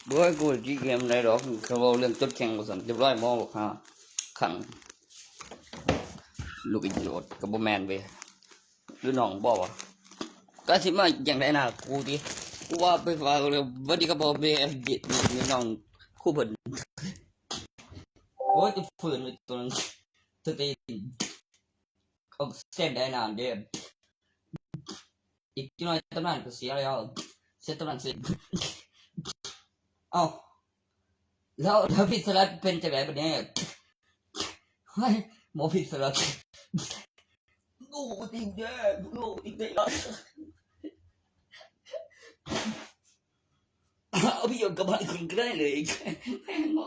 ບໍ່ໃຫ້ກູຂີ້ເກມໃດດອກ ຄັນເວົ້າເລື່ອງຈົດແຂ່ງວ່າຊັ້ນ ຮຽບຮ້ອຍໝໍບັກຫ່າຂັງ ລູກອີໂຈດກໍບໍ່ແມ່ນເວີຍ ຫຼືນ້ອງບໍ່ວະ ກະຊິມາຈັ່ງໃດນະ ກູຕິ ກູວ່າໄປຝາກເລີຍ ຫວັດດີຄັບ ພໍ່ແມ່ ນ້ອງຄູເພິ່ນ ໂອ້ຍ ຈະຟື້ນໄປຕົວນັ້ນ ສະຕິ ເອົາແຊມໄດ້ນານເດ້ ອີກຈັກໜ້ອຍຕຳນານກໍເສຍແລ້ວ ເສຍຕຳນານເສຍ ເອົ້າ ແລ້ວ ແລ້ວພິດສະລັດເປັນຈັ່ງໃດບັດນີ້ ໂອ້ຍ ໝໍພິດສະລັດ ໂອ້ ຕິງແດງ ໂອ້ ຕິງແດງ ເອົາໄປໂຍນກັບບ້ານຄົນກໍໄດ້ເລີຍ ແມ່ນບໍ່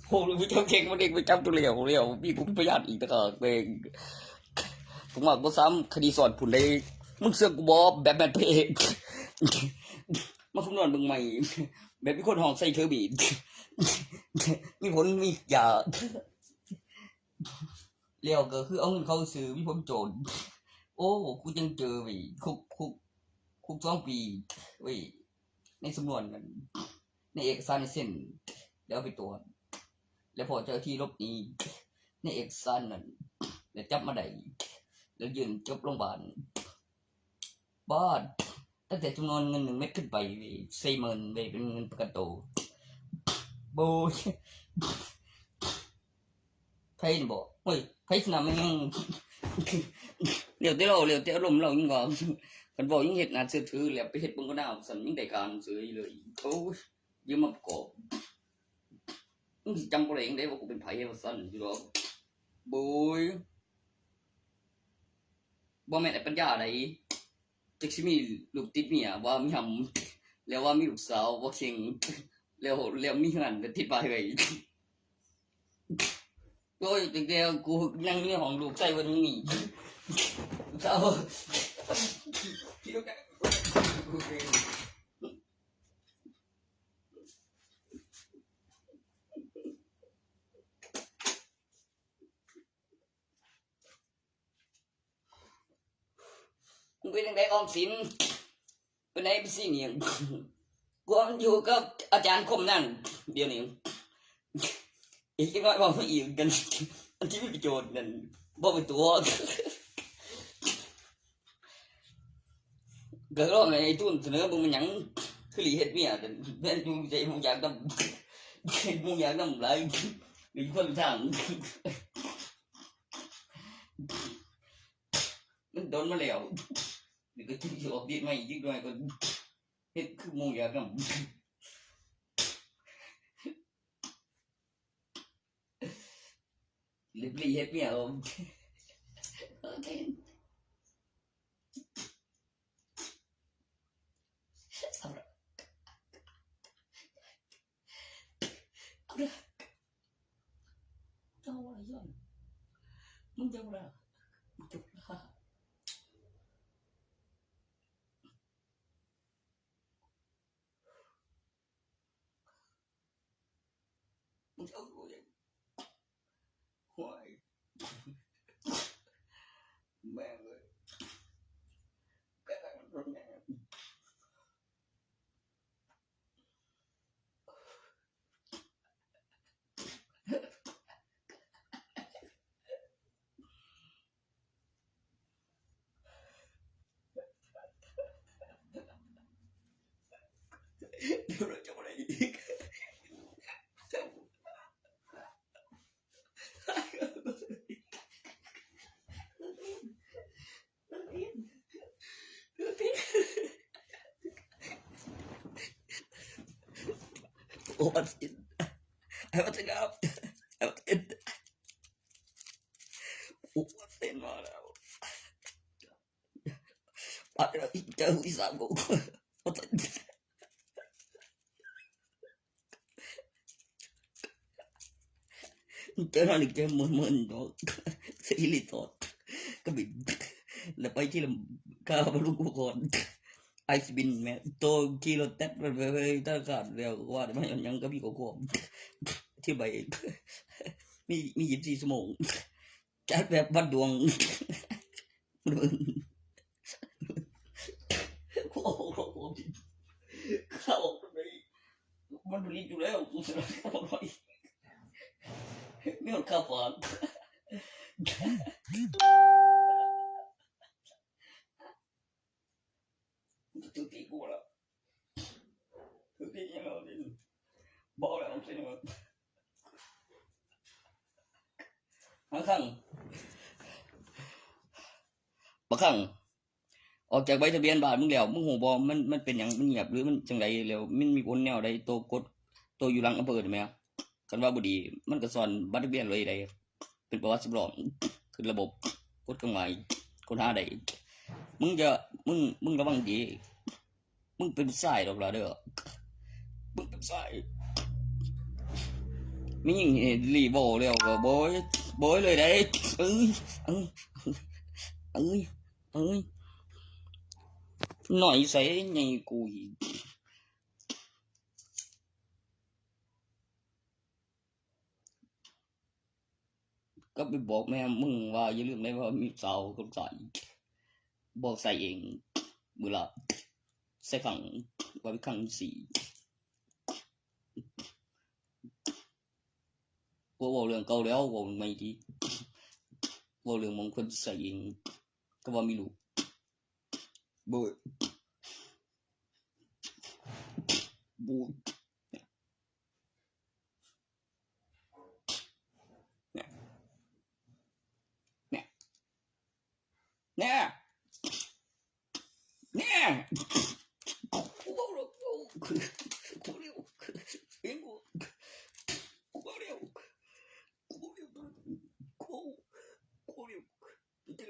ໂອ້ ເຈົ້າເກັ່ງມາເດັກໄປຈັບຕົວແລ້ວ ແລ້ວ ມີກູເປັນພະຍານອີກຕ່າງຫາກເລີຍ ເພິ່ນວ່າບໍ່ຊ້ຳຄະດີສອນພຸ້ນເດ້ ມຶງເຊື່ອກູບໍ່ ແບບແມ່ນພະເອກ ມາຄຳນວນເບິ່ງໃໝ່ ແບບມີຄົນຮ້ອງໃສ່ເທີບີດ ມີຜົນມີຢາ ແລ້ວກໍຄືເອົາເງິນເຂົາຊື່ ມີຜົນໂຈນ ໂອ້ ກູຍັງເຈີເວີຍ ຄຸກ ຄຸກ ຄຸກສອງປີເວີຍ ໃນສຳນວນນັ້ນ ໃນເອກະສານໃຫ້ເຊັນ ແລ້ວເອົາໄປກວດ ແລ້ວພໍເຈົ້າໜ້າທີ່ຫຼົບໜີ ໃນເອກະສານນັ້ນ ແລ້ວຈັບມາໄດ້ ແລ້ວຍື່ນກັບໂລງບານ ບາດ ຕັ້ງແຕ່ຈຳນວນເງິນໜຶ່ງເມັດຂຶ້ນໄປເວີຍ ສີ່ໝື່ນເວີຍ ເປັນເງິນປະກັນໂຕ ໂອ້ຍ ໃຜນີ້ບໍ ໂອ້ຍ ໃຜຊິນຳແມ່ງ ແລ້ວແຕ່ລາວ ແລ້ວແຕ່ອາລົມລາວ ຍັງວ່າ ຄັນເວົ້າຍັງເຮັດໜ້າເຊື່ອຖື ແລ້ວໄປເຮັດເບິ່ງກໍໜ້າວ່າຊັ້ນ ຍັງໄດ້ການເສີຍເລີຍ ໂອ້ຍ ຢ່າມາປະກອບ ມຶງຊິຈຳບໍ່ໄດ້ຈັ່ງໃດວ່າກູເປັນໃຜວ່າຊັ້ນຢູ່ດອກ ໂອ້ຍ ບໍ່ແມ່ນໄອ້ປັນຍາໃດ ຈັກຊິມີລູກຕິດເມຍວ່າມີຫຳ ແລ້ວວ່າມີລູກສາວວ່າເຄັ່ງ ແລ້ວ ແລ້ວມີເຮືອນແລ້ວຕິດປ້າຍໄວ້ ໂອ້ຍ ຕັ້ງແຕ່ກູນັ່ງຢູ່ໃນຫ້ອງລູກຊາຍເພິ່ນມີສາວ ມຶງເປັນຈັ່ງໃດອອມສິນ ເປັນໃດເປັນຊິໜີ ກວມຢູ່ກັບອາຈານຄົມນັ້ນ ດຽວນີ້ ອີກຈັກໜ້ອຍເວົ້າມາອີກກັນ ອັນທີ່ມີປະໂຫຍດນັ້ນ ເວົ້າໄປຕົວະ ກໍລອງໃຫ້ໄອ້ຕູນສະເໜີເບິ່ງແມ່ນຫຍັງ ຄືຫຼີເຮັດເມຍ ແມ່ນຢູ່ໃຈໝູຢາກນຳ ໝູຢາກນຳຫຼາຍ ຫຼືຄົນທາງ ມັນດົນມາແລ້ວ ດຽວກໍຊິອອກດິດໃໝ່ອີກໜ້ອຍກໍເຮັດຄືໝູຢາກນຳ ເລັບລີເຮັດເມຍ ໂອເຄ ເຈົ້າວ່າຍ້ອນມຶງຈະວ່າ ຈະວ່າ ມຶງຈະເອົາໂຕເອງ ໂອ້ຍ ແມ່ເອີຍ ແມ່ເອີຍ. ເຈົ້ານອນອີກແຕ່ມື້ນໆ ເນາະ ສະອີລີຕອດ ກະບິນ ແລ້ວໄປທີ່ລຳ ກາບາລຸກກ່ອນ ໄອຊິບິນແມ່ນໂຕຂີ່ລົດແຕັດໄປ ໄປທະນາຄານ ແລ້ວວ່າໄດ້ມາຍ້ອນຫຍັງ ກະມີຂໍ້ຄວາມ ອະທິບາຍ ມີ ມີຊາວສີ່ຊົ່ວໂມງ. ຈັດແບບວັດດວງ. ເຂົ້າອອກໄດ້ ມັນບໍ່ດີຢູ່ແລ້ວ ກູສະຫຼາຍເຂົ້າໄປ ມີຮອດຄ່າຝາກ. ຖືກຕີກູແລ້ວ ຖືກຕີແລ້ວ ບໍ່ແລ້ວ ເປັນຫຍັງ ບາງຄັ້ງ ບາງຄັ້ງ ອອກຈາກໃບທະບຽນບ້ານມຶງແລ້ວ ມຶງຮູ້ບໍ່ ມັນ ມັນເປັນຫຍັງ ມັນງຽບ ຫຼືມັນຈັ່ງໃດ ແລ້ວມັນມີຜົນແນວໃດ ໂຕກົດ ໂຕຢູ່ຫຼັງອຳເພີຫັ້ນແໝ່ ຄັນວ່າບໍ່ດີ ມັນກໍຊ່ອນບັດທະບຽນເລີຍໄດ໋ ເປັນປະຫວັດສຳລອງ ຂຶ້ນລະບົບ ກົດເຄື່ອງໝາຍ ຄົ້ນຫາໄດ້ ມຶງຈະ ມຶງ ມຶງລະວັງດີ ມຶງເປັນຜູ້ຊາຍດອກຫຼ້າເດີ ມຶງເປັນຜູ້ຊາຍ ມີຍິງນີ້ລີ້ເວົ້າແລ້ວກໍໂບຍ ໂບຍເລີຍໄດ໋ ເອີຍ ເອີຍ ເອີຍ ເອີຍ ນ້ອຍໃສໃຫຍ່ກູອີກ. ກັບໄປບອກແມ່ມຶງວ່າ ຢ່າລືມໄດ້ວ່າມີສາວຄົນໃສ່ ບອກໃສ່ເອງ ມື້ລະໃສ່ຄັ້ງ ວ່າເປັນຄັ້ງທີສີ່ ບໍ່ເວົ້າເລື່ອງເກົ່າແລ້ວ ເວົ້າໃໝ່ຕິ ເວົ້າເລື່ອງໝ່ອງຄົນໃສ່ເອງ ກໍວ່າມີລູກ ໂບຍ ໂບຍ ແນ່ ແນ່ ແນ່ ແນ່ ກູເວົ້າແລ້ວ ກູເວົ້າແລ້ວ ເຫັນບໍ່ ກູເວົ້າແລ້ວ ກູເວົ້າແລ້ວ ກູ ກູເວົ້າແລ້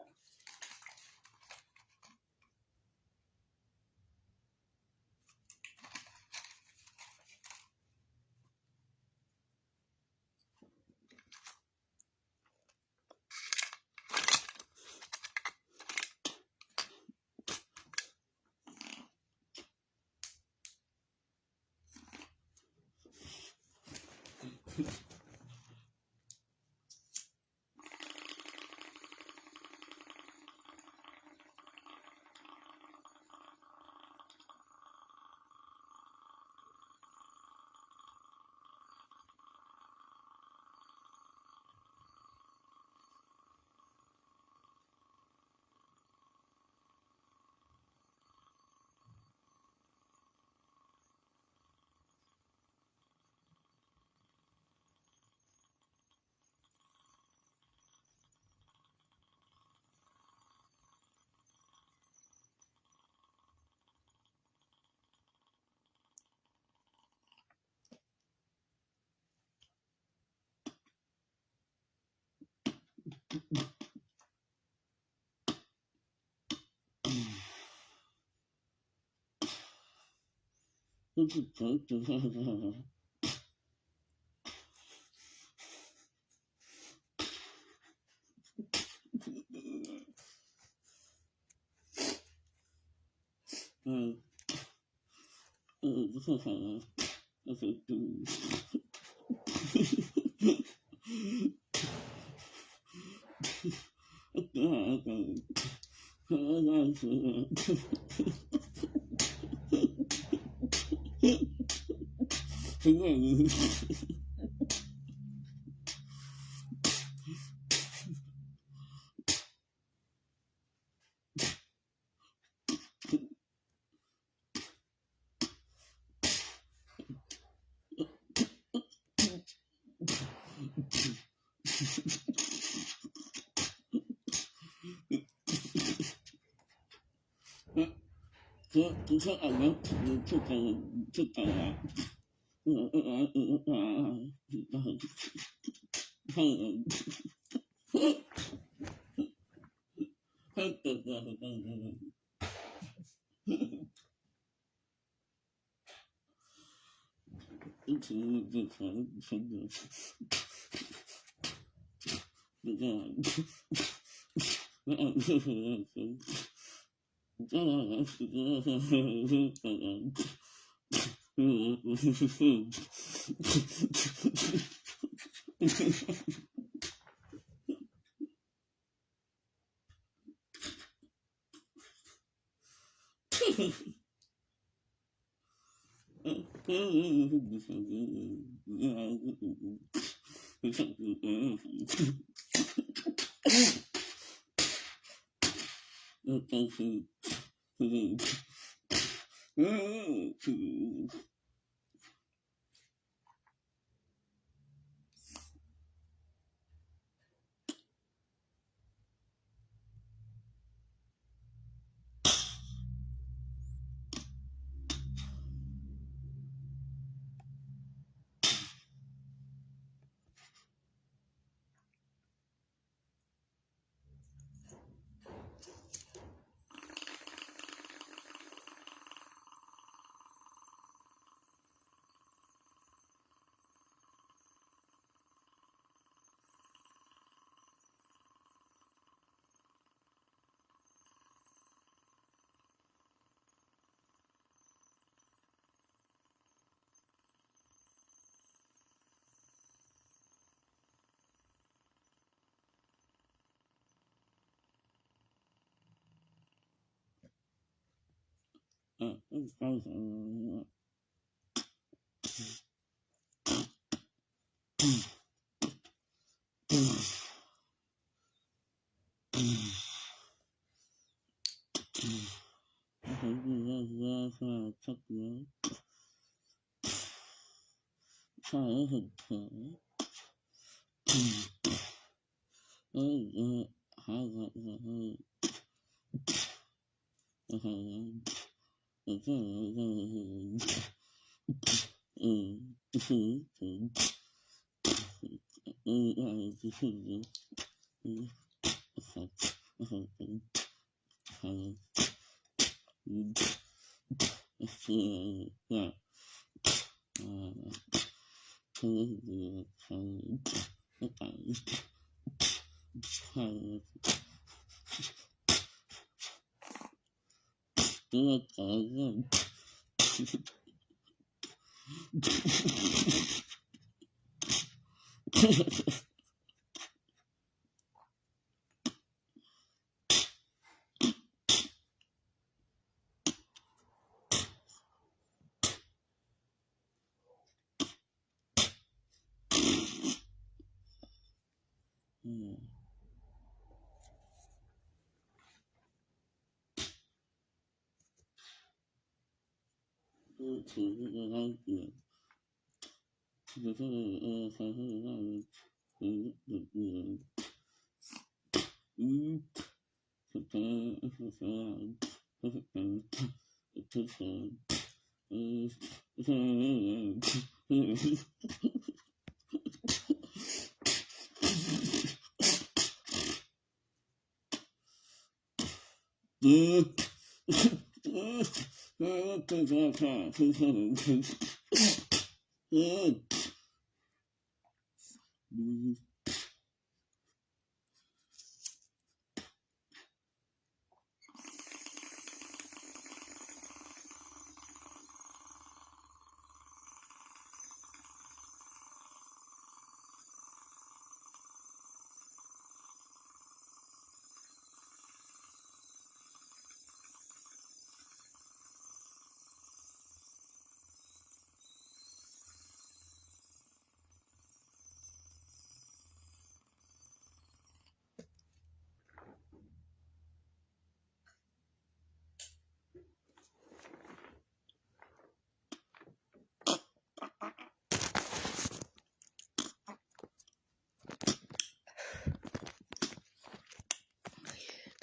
ວ.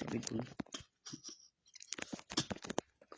Tapi pun.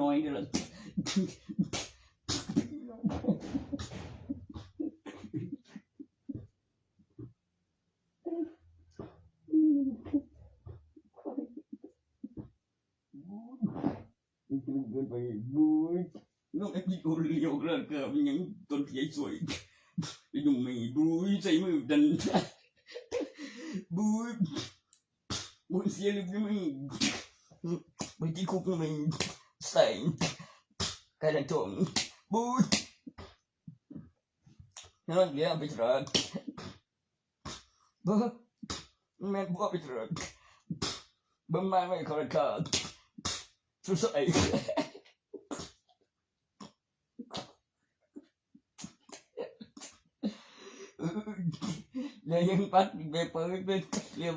ນ້ອຍໆເດີລະ. ເກີນໄປ ບູຍ ນ້ອງໄອ້ປີໂອເລໂອກະເກີບຫຍັງ ຕົ້ນທີ່ໃຫຍ່ຊ່ວຍ ໄອ້ໜຸ່ມແມ່ງ ບູຍ ໃສ່ມືດັນ ບູຍ ບຸນເສຍລູກນີ້ ໄປຕິດຄຸກນີ້ ໃສ່ໄກ່ດັນໂຈນ ບຸ້ຍ ນອນເລີຍໄປຕະຫຼາດ ເບິ່ງ ແມ່ນບົວໄປຕະຫຼາດ ເບິ່ງມາໄວ້ເຂົາລະກາ ສຸດຊອຍ. ແລ້ວຍັງປັດແບບເປີດເປັນ ແລ້ວ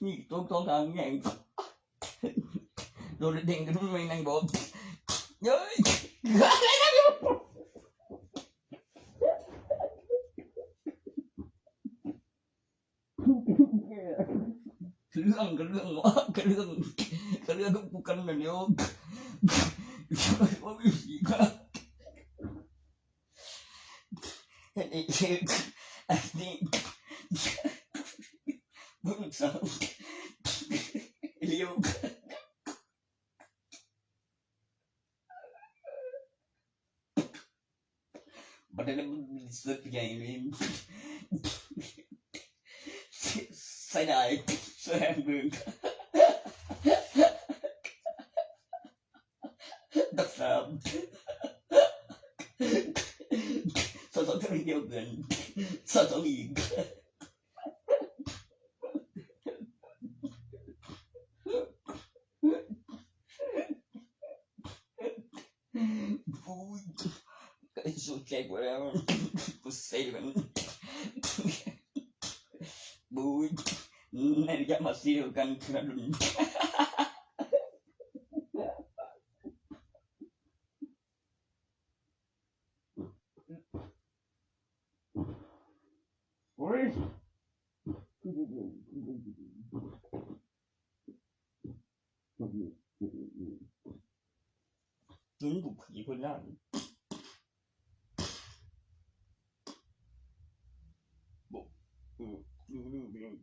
ມີຕົກສອງທາງແຍງ ໂດດເດ້ງຂຶ້ນມານັ່ງບອກ ເອີຍ ເລື່ອງ ກະເລື່ອງ ກະເລື່ອງ ກະເລື່ອງຂອງກູກັນນັ້ນແຫຼ້ວ ບໍ່ມີສີກາ ເຮັດອີກ ອັນນີ້ ເບິ່ງສາວ ຫຼຽວ ບັດນັ້ນມັນສຸດໃຫຍ່ເລີຍ ເສຍດາຍ ສະແດງເບິ່ງ ດັບສາມ ສອງສອງເທື່ອດຽວກັນ ສອງສອງອີກ. ບູຍ ຊຸດແຂກບໍ່ໄດ້ ບໍ່ເຊມັນ ບູຍ ໃນໄລຍະມາຊີດຽວກັນ ໂອ້ຍ ກິນບຸກຂີ້ຄົນນັ້ນ ບໍ່ ເອີ ລືມ ລືມ ລືມ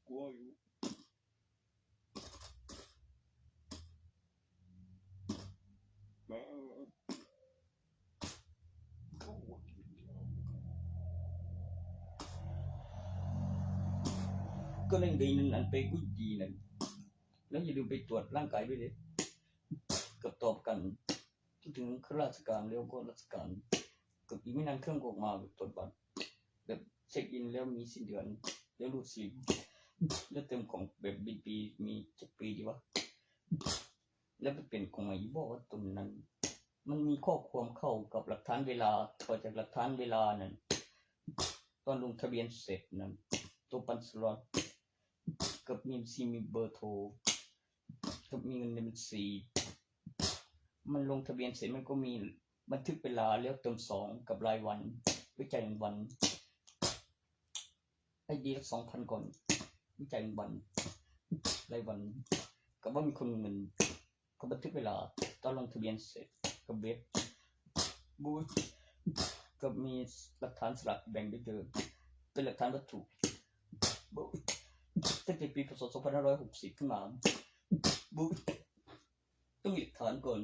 ກູຢູ່ ແມ່ ໂອ້ຍ. ກໍເລັ່ງໄດ້ນັ້ນ ອັນໄປກຸດດີນັ້ນ ແລ້ວຢ່າລືມໄປກວດຮ່າງກາຍດ້ວຍເດ້ ກັບຕອບກັນ ເຖິງຂ້າລາຊະການແລ້ວກໍລາຊະການ ກັບອີກບໍ່ນານເຄື່ອງກໍອອກມາ ກວດບັດ ແບບເຊັກອິນແລ້ວມີສິ້ນເດືອນ ແລ້ວຮູດຊິບ ແລ້ວເຕີມຂອງແບບບິນປີ ມີຈັກປີດີວະ ແລ້ວໄປເປັນຂອງໃໝ່ຢູ່ບໍ່ ຕົວນັ້ນ ມັນມີຂໍ້ຄວາມເຂົ້າກັບຫຼັກຖານເວລາ ຕໍ່ຈາກຫຼັກຖານເວລານັ້ນ ຕອນລົງທະບຽນເສັດນັ້ນ ໂຕປັນສລັອດ ກັບມີບັນຊີ ມີເບີໂທ ກັບມີເງິນໃນບັນຊີ ມັນລົງທະບຽນເສັດ ມັນກໍມີບັນທຶກເວລາ ແລ້ວເຕີມສອງ ກັບລາຍວັນ ໄປຈ່າຍເງິນວັນ ໄອດີລະສອງພັນກ່ອນ ໄປຈ່າຍເງິນວັນ ລາຍວັນ ກັບວ່າມີຄົນເງິນ ກໍບັນທຶກເວລາຕອນລົງທະບຽນເສັດ ກັບເວັບບູດ ກັບມີຫຼັກຖານສະຫຼາກກິນແບ່ງດ້ວຍເດີ ເປັນຫຼັກຖານວັດຖຸ ບູດ ຕັ້ງແຕ່ປີ ພ.ສ. ສອງພັນຫ້າຮ້ອຍຫົກສິບຂຶ້ນມາ ບູດ ຕ້ອງມີຫຼັກຖານກ່ອນ.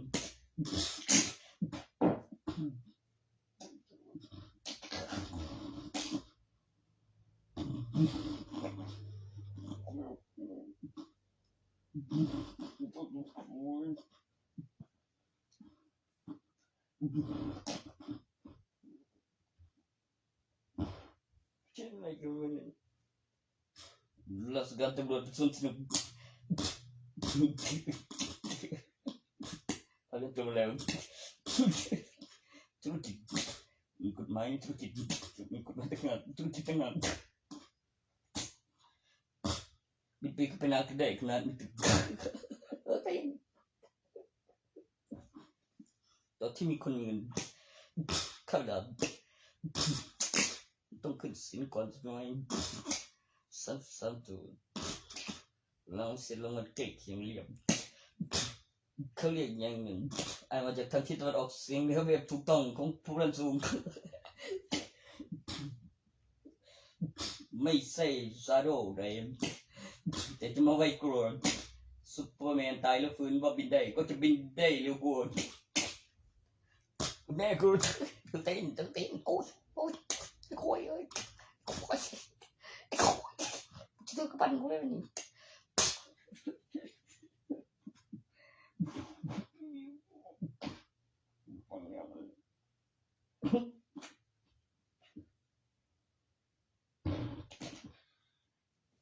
ລາຊະການຕຳຫຼວດເປັນສ່ວນສະໜຸກ ເອົາເລື່ອງຕົວແລ້ວ ທຸລະກິດ ມີກົດໝາຍ ມີທຸລະກິດ ມີກົດໝາຍຕ່າງຫາກ ທຸລະກິດຕ່າງຫາກ ມີປີກໄປນາກໄດ້ຂະໜາດມີ ຕອນທີ່ມີຄົນເງິນ ເຂົາດາວ ຕ້ອງຂຶ້ນສິນກ່ອນຈັກໜ້ອຍ ສາມສິບສາມໂຕ ລາວເສຍລາງວັນໃກ້ຄຽງລຽບ ເຂົາລຽກຫຍັງນັ້ນ ອາດມາຈາກທາງທິດຕາເວັນອອກສຽງເໜືອແບບຖືກຕ້ອງຂອງພວກລານສູງ ໄມ່ໃຊ່ຊາໂດໃດ ແຕ່ຈະມາໄວກວ່າ ຊຸບເປີແມນຕາຍແລ້ວຟື້ນ ວ່າບິນໄດ້ກໍຈະບິນໄດ້ເລັວກວ່າ ແມ່ກູ ເຕັ້ນ ເຕັ້ນ ໂອ້ຍ ໂອ້ຍ ໄອ້ຄວາຍເອີຍ ໄອ້ຄວາຍ ໄອ້ຄວາຍ ຊິເດີກະປັ່ນກູເລີຍນີ້.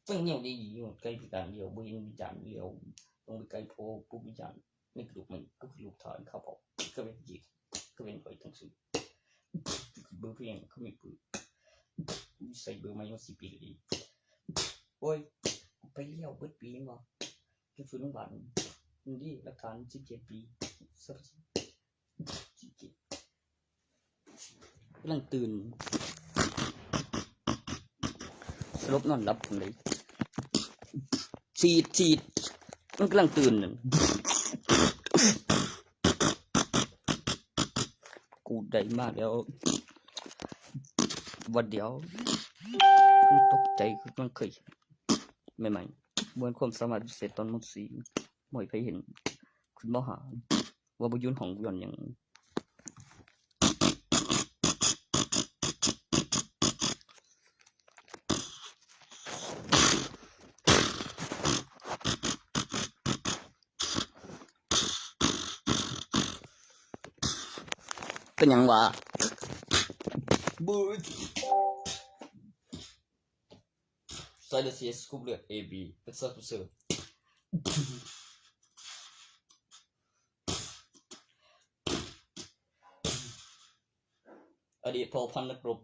ເຊິ່ງແນວດີຢູ່ ໃກ້ພິການຫຼຽວ ບໍ່ເຫັນວິຈານຫຼຽວ ຕ້ອງໄປໃກ້ພໍ່ຜູ້ວິຈານ ໃນກະດູກມັນກໍຄືລູກທ່ານເຂົາເວົ້າ ກໍເປັນຈິດ ກໍເປັນຂ້ອຍທັງຊື່ ເບີພຽງກໍມີປື ໃສ່ເບີໃໝ່ມາສີ່ປີແລ້ວເດ ໂອ້ຍ ໄປລຽວເບິດປີແມ່ນບໍ່ ໄປຟື້ນໂຮງບານ ນີ້ເດ້ ຫຼັກຖານສິບເຈັດປີ ກຳລັງຕື່ນ ສະຫຼົບນອນຫຼັບພຸ້ນເດ້ ສີດ ສີດ ມັນກຳລັງຕື່ນນັ້ນ ກູໄດ້ມາແລ້ວ ວັນດຽວ ຕົກໃຈ ຄືມັນເຄີຍໃໝ່ໆ ບໍ່ແມ່ນຄວາມສາມາດພິເສດຕອນ ມ.ສີ່ ບໍ່ໃຫ້ໃຜເຫັນ ຂຶ້ນ ມ.ຫ້າ ວ່າບໍ່ຢູ່ຫ້ອງຍ້ອນຫຍັງ ເປັນຫຍັງຫວາ? ບູດ ໃສ່ເລືອດເສຍ ສະກຸບເລືອດ ເອ ບີ ເປັນຊາວປະເສີດ. ອະດີດເຜົ່າພັນນັກລົບ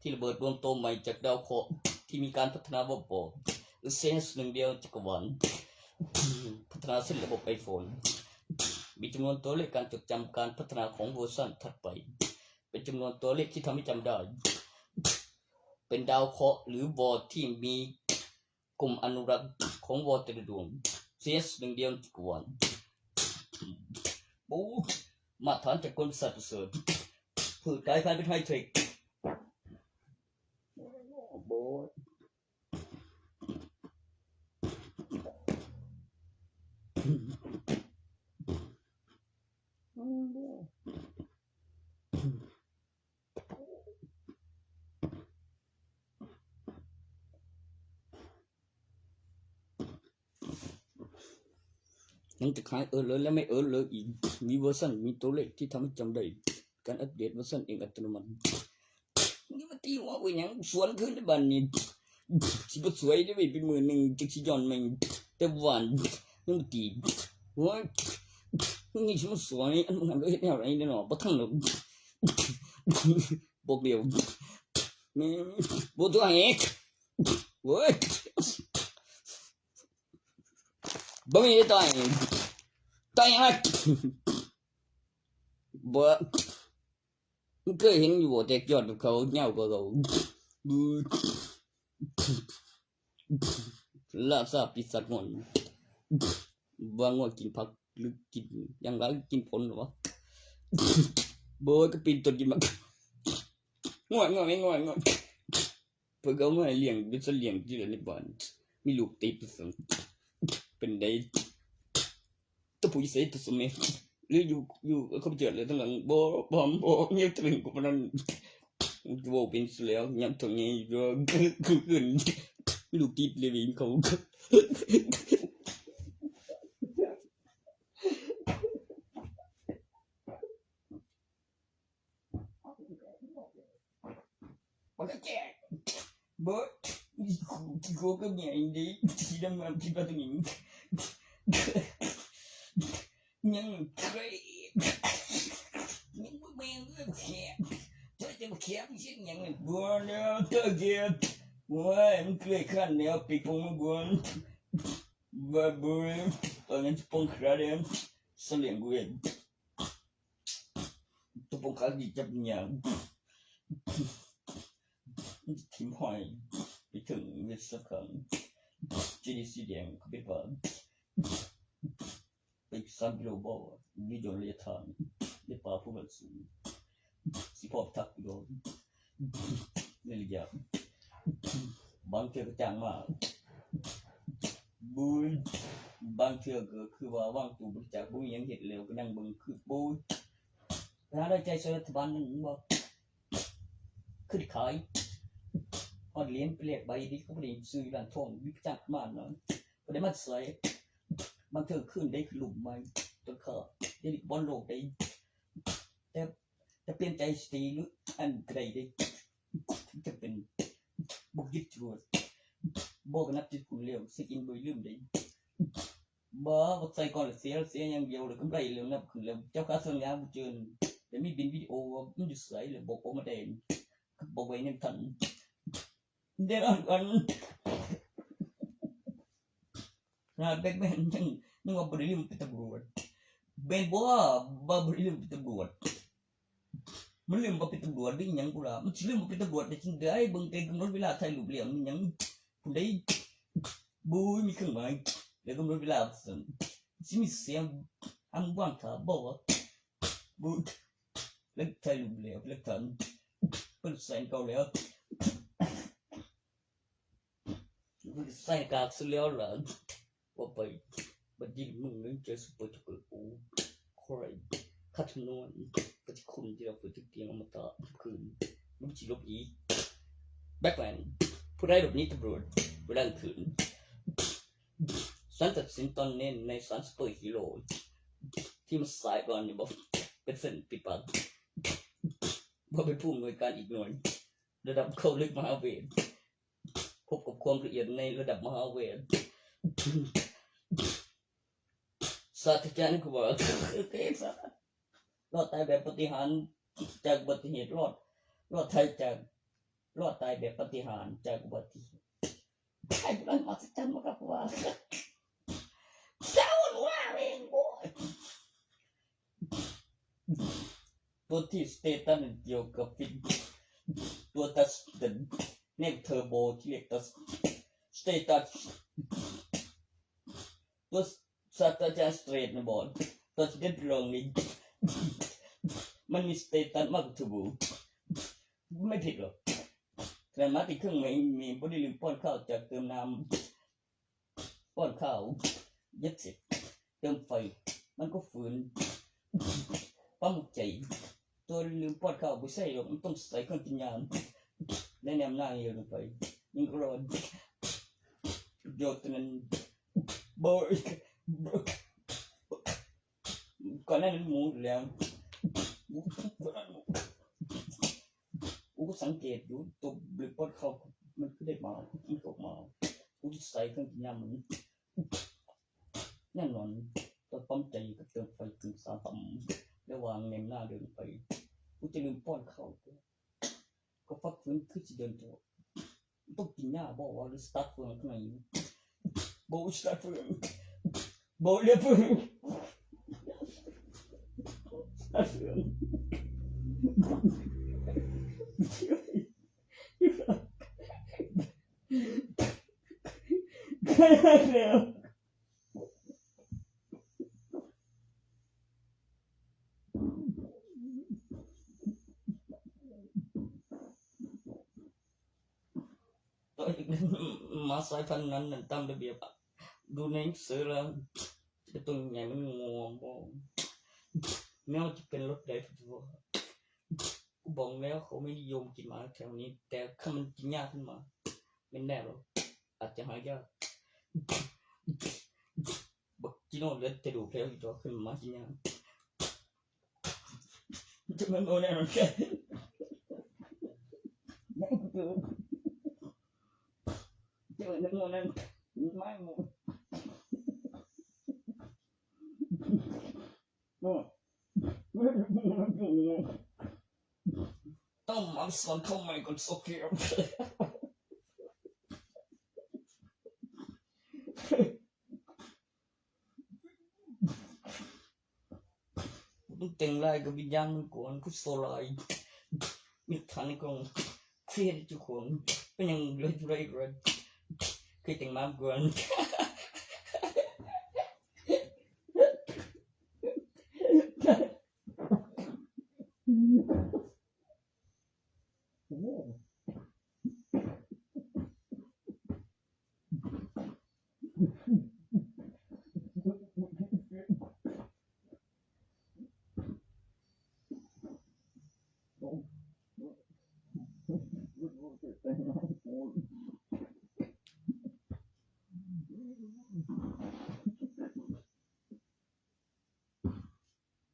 ທີ່ລະເບີດລວມໂຕໃໝ່ຈາກດາວເຄາະທີ່ມີການພັດທະນາບໍ່ພໍ ເອເຊຍໜຶ່ງດຽວຈັກກະວານ ພັດທະນາເຊັ່ນລະບົບໄອໂຟນ ມີຈຳນວນຕົວເລກການຈົດຈຳການພັດທະນາຂອງເວີຊັນຖັດໄປ ເປັນຈຳນວນຕົວເລກທີ່ທຳໃຫ້ຈຳໄດ້ ເປັນດາວເຄາະ ຫຼື ວໍທີ່ມີ ກົມອະນຸລັກຂອງວໍແຕ່ລະດວງ ເຊສໜຶ່ງດຽວຈັກກະວານ ໂອ້ ມາດຕະຖານຈາກກົມສາດປະເສີດ ພືດກາຍພັນເປັນໄຮເທັກ ໂອ້ຍ ໂອ້ຍ. ຈະຂາຍເອີເລີແລ້ວ ແມ່ເອີເລີອີກ. ມີເວີຊັນ ມີຕົວເລກທີ່ທຳໃຫ້ຈຳໄດ້. ການອັບເດດເວີຊັນເອງອັດຕະໂນມັດ. ນີ້ມາຕີຫົວກູຫຍັງ? ສວນຄືນໃນບ້ານນີ້. ຊິບໍ່ສວຍເດ້ເວີຍ, ເປັນມື້ໜຶ່ງຈັກຊິຍ້ອນແມ່ງ. ແຕ່ວານຍັງມາຕີ. ໂອ້ຍ ມຶງນີ້ຊິມາສວຍ ອັນມຶງຫັ້ນເຮັດແນວໃດແນ່ເນາະ? ບໍ່ທັນດອກ. ບອກແລ້ວ ແມ່ງບໍ່ຕົວະເອກ. ໂອ້ຍ ບໍ່ມີຕ່ອຍ ຕ່ອຍຫຍັງລະ? ບໍ່ ມຶງເຄີຍເຫັນຢູ່ບໍ່ ແຕກຍອດກັບເຂົາ ຍາວກວ່າເຂົາ. ລາຊາປີສາດງອນ ວ່າງົວກິນຜັກ ຫຼືກິນຫຍັງລະ ກິນຜົນຫວາ? ບໍ່ ກະປີນຕົ້ນກິນໝາກ ງົວ ງົວ ແມ່ນງົວ ງົວ. ເພິ່ນກໍເອົາມາໃຫ້ລ້ຽງ ເປັນສັດລ້ຽງທີ່ໃນບ້ານ ມີລູກຕິດວ່າຊັ້ນ. ເປັນໃດ ຕົວຜູ້ຢູ່ໃສ ຕົວສະເມ ຫຼືຢູ່ ຢູ່ກັບເຈົ້າແລ້ວທາງຫຼັງ? ບໍ່ ບໍ່ ບໍ່ມີຕະເລິງກວ່າປານນັ້ນ. ເວົ້າເປັນຢູ່ແລ້ວ ຍາມເຖົ້າໃຫຍ່ຢູ່ ຄື ຄື ຄືລູກຕິດເລີຍເຂົາ. ບັກກະແຈ ເບີດ ກູ ກູກໍແມ່ນເດ້ ທີ່ດຳມາທີ່ປາຕົງນີ້ ຍັງເຄີຍ ຍັງບໍ່ແມ່ນເລື່ອງແຄບ ເຈົ້າຈະມາແຄບເຮັດຫຍັງ? ບໍ່ແລ້ວເຈົ້າແຄບ ໂອ້ຍ ມັນເຄີຍຄັນແລ້ວ ປີກໂປ່ງມາກ່ອນ ວ່າບໍ່ ຕອນນັ້ນປົງຂາເດ້ ສະຫຼຽງກູເອງ. ຕົວປົງຂາດີຈັບຍາມ ຖິ້ມຫ້ອຍໄປເຖິງເວດສະຄັນ ຈີດີສີແດງເຂົ້າໄປປ່າ ໄປສາມກິໂລບໍ່ ມີດອນໄລຍະທາງ ໃນປ່າພູມັນສູງ ຊິພໍໄປທັກຢູ່ດອກ ໃນໄລຍະ ບາງເທື່ອກໍຈ້າງມາ ບາງເທື່ອກໍຄືວ່າວາງຕູ້ບໍລິຈາກ ບໍ່ມີຫຍັງເຮັດແລ້ວກໍນັ່ງເບິ່ງ ຄື ໂອ້ຍ ໄປຫາແຮງໃຈຊ່ວຍລັດຖະບານນັ້ນບໍ່ ຄືໄດ້ຂາຍ ຮອດຫຼຽນໄປແລກໃບເດ້ ເຂົາບໍ່ໄດ້ຊື້ຢູ່ຮ້ານທອງ ມີໄປຈ້າງມາເນາະ ບໍ່ໄດ້ມາໃສ່ ບາງເທື່ອຄືນໄດ້ຄືລົມໃໝ່ ຕົ້ນຂາ ດຽວນີ້ກໍບ່ອນໂລກໄດ້ ແຕ່ ຈະປ່ຽນໃຈຊິຕີ ຫຼື ອັນໃດເດ້ ຈະເປັນ ບໍ່ຍຶດຈະຫຼວດ ບໍ່ກໍນັບຈະຄຸນແລ້ວ ເຊັກອິນບໍ່ລືມເດ້ ບໍ່ ບໍ່ໃສ່ກ່ອນລະເສຍ ເສຍຢ່າງດຽວ ລະກຳໄລແລ້ວນັບຂຶ້ນແລ້ວ ເຈົ້າຄ່າສັນຍາບໍ່ເຈີນ ແຕ່ມີບິນວິດີໂອວ່າມັນຢູ່ໃສ ແລ້ວບອກອອກມາແດ່ ບອກໄວ້ຍັງທັນ ເດດອອນກ່ອນ ຂະໜາດແບັກແມນຍັງ ຍັງວ່າບໍ່ໄດ້ລືມເປັນຕຳຫຼວດ ແມ່ນບໍ່ ວ່າບໍ່ໄດ້ລືມເປັນຕຳຫຼວດ ມັນລືມວ່າເປັນຕຳຫຼວດຫຼືຫຍັງພຸ້ນລະ ມັນຊິລືມວ່າເປັນຕຳຫຼວດໄດ້ຈັ່ງໃດ ເບິ່ງແຕ່ກຳນົດເວລາຖ່າຍຮູບແລ້ວ ມັນຫຍັງພຸ້ນໃດ ບໍ່ມີເຄື່ອງໝາຍ ແລ້ວກຳນົດເວລາວ່າຊັ້ນ ຊິມີສຽງອຳວາງຖ້າບໍ່ ບໍ່ ແລ້ວຖ່າຍຮູບແລ້ວ ແລ້ວທ່ານ ເພິ່ນໃສ່ເກົ່າແລ້ວ ໃສ່ກາກສຸດແລ້ວລະ ວ່າໄປ ບັດນີ້ມຶງເລີຍເຈີຊຸບເປີຈັກເກີ ໂອ້ ຄວາຍ ຄາດຄຳນວນ ປະຕິຄຸນທີ່ເຮົາເປີດຕິດຕຽງອະມະຕະຄືນ ມັນຊິຫຼົບໜີ ແບັກແມນ ຜູ້ໃດຫຼົບໜີຕຳຫຼວດເວລາກາງຄືນ ສານຕັດສິນຕອນເນັ້ນໃນສານຊຸບເປີຮີໂຣ ທີ່ມາສາຍກ່ອນນີ້ບໍ່ ເປັນເສັ້ນປິດປາກ ບໍ່ເປັນຜູ້ອຳນວຍການອີກໜ່ວຍ ລະດັບເຂົ້າເລິກມະຫາເວດ ພົບກັບຄວາມລະອຽດໃນລະດັບມະຫາເວດ ສາດຖະຈານຄືວ່າ ລອດຕາຍແບບປາຕິຫານຈາກອຸບັດຕິເຫດ ລອດ ລອດຕາຍຈາກ ລອດຕາຍແບບປາຕິຫານຈາກອຸບັດຕິເຫດ ໃຜຜູ້ນັ້ນມາສະຈັນມາກັບວ່າ ເຈົ້າວ່າເອງໂວ້ຍ ຕົວທີ່ສະເຕຕັສນັ້ນກ່ຽວກັບຟິດ ຕົວຕັດສະເຕັນ ເນັກເທີໂບທີ່ເລກຕັດສະເຕຕັສ ຕົວສາດສະດາຈານສະເຕຣດນະບໍ ຕົວສະເຕດລອງນີ້ ມັນມີສະເຕຕັສມາກກວ່າເທີໂບ ບໍ່ຜິດດອກ ຂະໜາດມາຕິເຄິ່ງແມ່ງຍັງບໍ່ໄດ້ລືມປ້ອນຂ້າວຈາກເຕີມນ້ຳ ປ້ອນຂ້າວ ເຢັບເສັດ ເຕີມໄຟ ມັນກໍຝືນ ປ້ຳໃຈ ຕົວລືມປ້ອນຂ້າວບໍ່ໃຊ້ດອກ ມັນຕ້ອງໃສ່ເຄື່ອງກິນຍາ ແນະນຳນາງເອີລົງໄປ ຍັງກໍລອດ ໂຍດຕົວນັ້ນ ບໍ່ ບໍ່ ກ່ອນໜ້ານັ້ນໝູຢູ່ແລ້ວ. ກູກໍສັງເກດຢູ່ ຕົວບຣິກປ້ອນເຂົ້າມັນຄືໄດ້ມາ ມັນກໍອອກມາ. ກູຊິໃສ່ເຄື່ອງກິນຍາມມັນ ແນ່ນອນ ຕອນປ້ຳໃຈກັບເຕີມໄຟຕື່ນສາມຕຳ ແລ້ວວາງແນມໜ້າເດີນໄປ. ກູຈະລືມປ້ອນເຂົ້າ ກໍຟັກຟື້ນຄືຊິເດີນຕໍ່. ຕ້ອງກິນຢາບໍ່ວະ ຫຼືສະຕາດເຟືອງຂ້າງໃນ? ບໍ່ສະຕາດເຟືອງ ບໍ່ເຫຼືອເຟືອງ ສະຕາດເຟືອງ. ມາສາຍພັນນັ້ນນັ້ນຕາມລະບຽບ ອະ ດູໃນເສືອລະ ແຕ່ຕົວໃຫຍ່ມັນງວງບໍ່ ແມ່ນວ່າຈະເປັນລົດໃດ ຜູ້ວ່າ ກູບອກແລ້ວ ເຂົາມີນິຍົມກິນໝາແຖວນີ້ ແຕ່ຄັນມັນກິນຍາກຂຶ້ນມາ ແມ່ນແນ່ບໍ່ ອາດຈະຫາຍາກ. ບັກຈີໂນ່ເຫຼືອແຕ່ດູກແລ້ວ ອີ່ດອກຂຶ້ນມາກິນຫຍັງ? ຈະແມ່ນບໍ່ແນ່ນອນແທ້ ຈະແມ່ນບໍ່ແນ່ນອນ ໄມ້ໝູ ຕ້ອງມາສອນເຂົ້າໃໝ່ກ່ອນ ໂອເຄ. ຕ້ອງແຕ່ງລາຍກັບວິນຍານມັນກ່ອນ ຄືໂຊລາຍ ມີທັນກ່ອນ ເຄຍເຈົ້າຂອງ ເປັນຫຍັງເລີຍ ເລີຍ ເລີຍ ເຄີຍແຕ່ງມາກ່ອນ.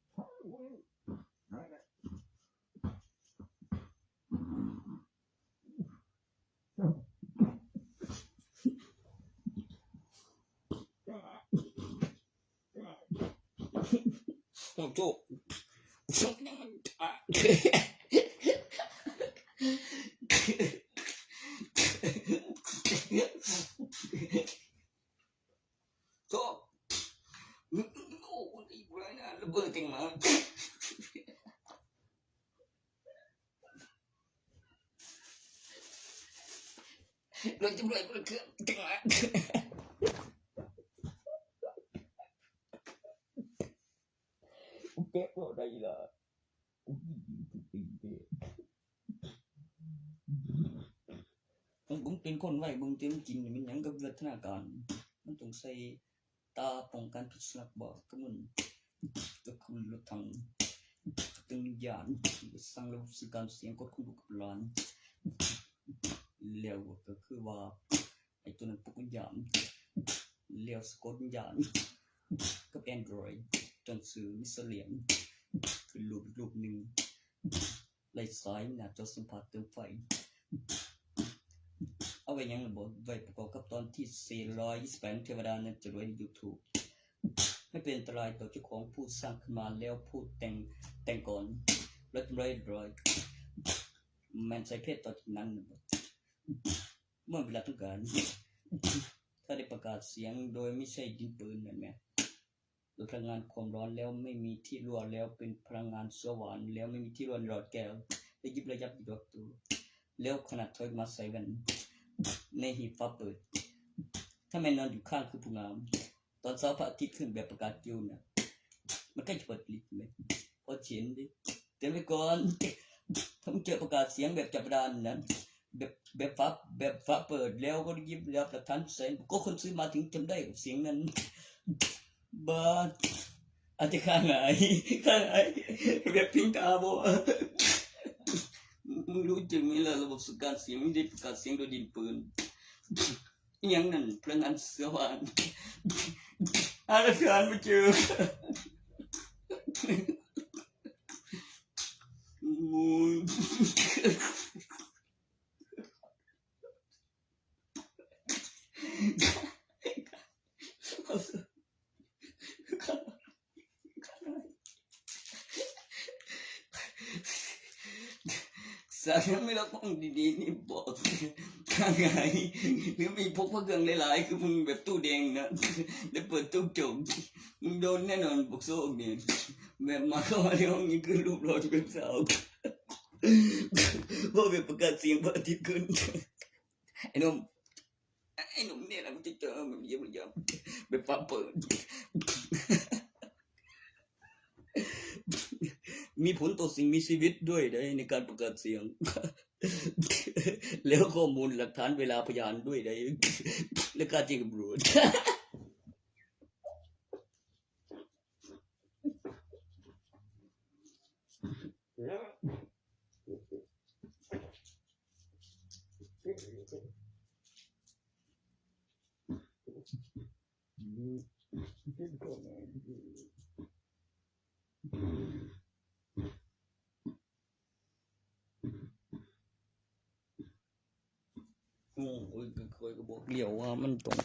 ໂອ້ໂຫ ໂອ້ ໂອ້ ລະເບີດຈັ່ງມາ ລະຈະເບີດເຄື່ອງຈັ່ງມາ ແກະບໍ່ໄດ້ລະ. ເບິ່ງເປັນຄົນໄວ ເບິ່ງແຕ່ມັນກິນນີ້ ແມ່ນຫຍັງກັບວິວັດທະນາການ ມັນຕ້ອງໃສ່ຕາປ້ອງກັນພິດສຸນັກບ້າ ກະມຶນ ກະຄືລົດຖັງ ກະຕຶງວິນຍານ ສັ່ງລະບົບສື່ການສຽງ ກົດຄວາມຮູ້ກັບຫຼານ ແລ້ວກະຄືວ່າ ໄອ້ໂຕນັ້ນປົກວິນຍານ ແລ້ວສະກົດວິນຍານ ກັບແອນດຣອຍ ຕັ້ງຊື່ມິສເຕີລຽນ ຂຶ້ນຮູບອີກຮູບໜຶ່ງ ໄຫຼສາຍໜ້າຈໍສຳຜັດເຕີມໄຟ ເອົາໄວ້ຫຍັງລະບໍ ໄວ້ປະກອບກັບຕອນທີສີ່ຮ້ອຍຊາວແປດ ເທວະດານັ້ນຈະລວຍໃນຢູທູບ ໃຫ້ເປັນອັນຕະລາຍຕໍ່ເຈົ້າຂອງຜູ້ສ້າງຂຶ້ນມາ ແລ້ວຜູ້ແຕ່ງ ແຕ່ງກ່ອນ ແລ້ວທຳລາຍເລີຍ ແມ່ນໃສ່ເພດຕໍ່ຈາກນັ້ນລະບໍ. ເມື່ອເວລາຕ້ອງການ ຖ້າໄດ້ປະກາດສຽງໂດຍໄມ່ໃຊ້ດິນປືນນັ້ນແມ່ນ ໂດຍພະລັງງານຄວາມຮ້ອນ ແລ້ວໄມ່ມີທີ່ຮົ່ວ ແລ້ວເປັນພະລັງງານເຊື້ອຫວານ ແລ້ວໄມ່ມີທີ່ຮົ່ວໃນຫຼອດແກ້ວ ໄດ້ຢິບໄດ້ຍັບຢູ່ດອກໂຕ ແລ້ວຂະໜາດຖອຍມາໃສ່ແວ່ນໃນຫີບຝາເປີດ ຖ້າແມ່ນນອນຢູ່ຂ້າງຄືຜູ້ງາມ ຕອນເຊົ້າພະອາທິດຂຶ້ນແບບປະກາດກິວນະ ມັນໃກ້ຈະເປີດລິດແລ້ວ ພໍຊິເຫັນເດ້ ເຕືອນໄວ້ກ່ອນ ຖ້າມຶງເຈີປະກາດສຽງແບບຈັບປະດານນະ ແບບ ແບບຝາ ແບບຝາເປີດແລ້ວກໍໄດ້ຍິບໄດ້ຮັບຫຼັກຖານແສງ ກໍຄົນຊື້ມາເຖິງຈຳໄດ້ກັບສຽງນັ້ນ ບາດ ອາດຈະຂ້າງຫາຍ ຂ້າງຫາຍ ແບບພິງຕາບໍ່ ມຶງຮູ້ຈັ່ງນີ້ລະ ລະບົບສັງການສຽງ ມີໄດ້ປະກາດສຽງໂດຍດິນປືນ. ອີ່ຫຍັງນັ້ນ ພະລັງງານເຊື້ອຫວານ ຫາຫຼັກຖານບໍ່ເຈີ. ສາວຍັງມີລຳໂພງດີໆນີ້ບໍ່? ຫາງ່າຍ ຫຼືມີພກພະເຄື່ອງຫຼາຍໆ ຄືມຶງແບບຕູ້ແດງນະ ແລ້ວເປີດຕູ້ໂຈກ ມຶງໂດນແນ່ນອນບັກໂຊກນີ້ ແບບມາເຂົ້າມາໃນຫ້ອງນີ້ຄືຮູບຫຼໍ່ເປັນສາວ ເວົ້າແບບປະກາດສຽງພະອາທິດຂຶ້ນ ໄອ້ໜຸ່ມ ໄອ້ໜຸ່ມ ນີ້ລະ ເຈົ້າ ເຈົ້າ ເຈົ້າ ແບບຟ້າເປີດ ມີຜົນຕໍ່ສິ່ງມີຊີວິດດ້ວຍໃດ໋ ໃນການປະກາດສຽງ ແລ້ວຂໍ້ມູນຫຼັກຖານເວລາພະຍານດ້ວຍໃດ໋ ແລະ ການແຈ້ງຕຳຫຼວດ. ໂອ້ຍ ຂ້ອຍກໍບອກແລ້ວວ່າມັນຕ້ອງ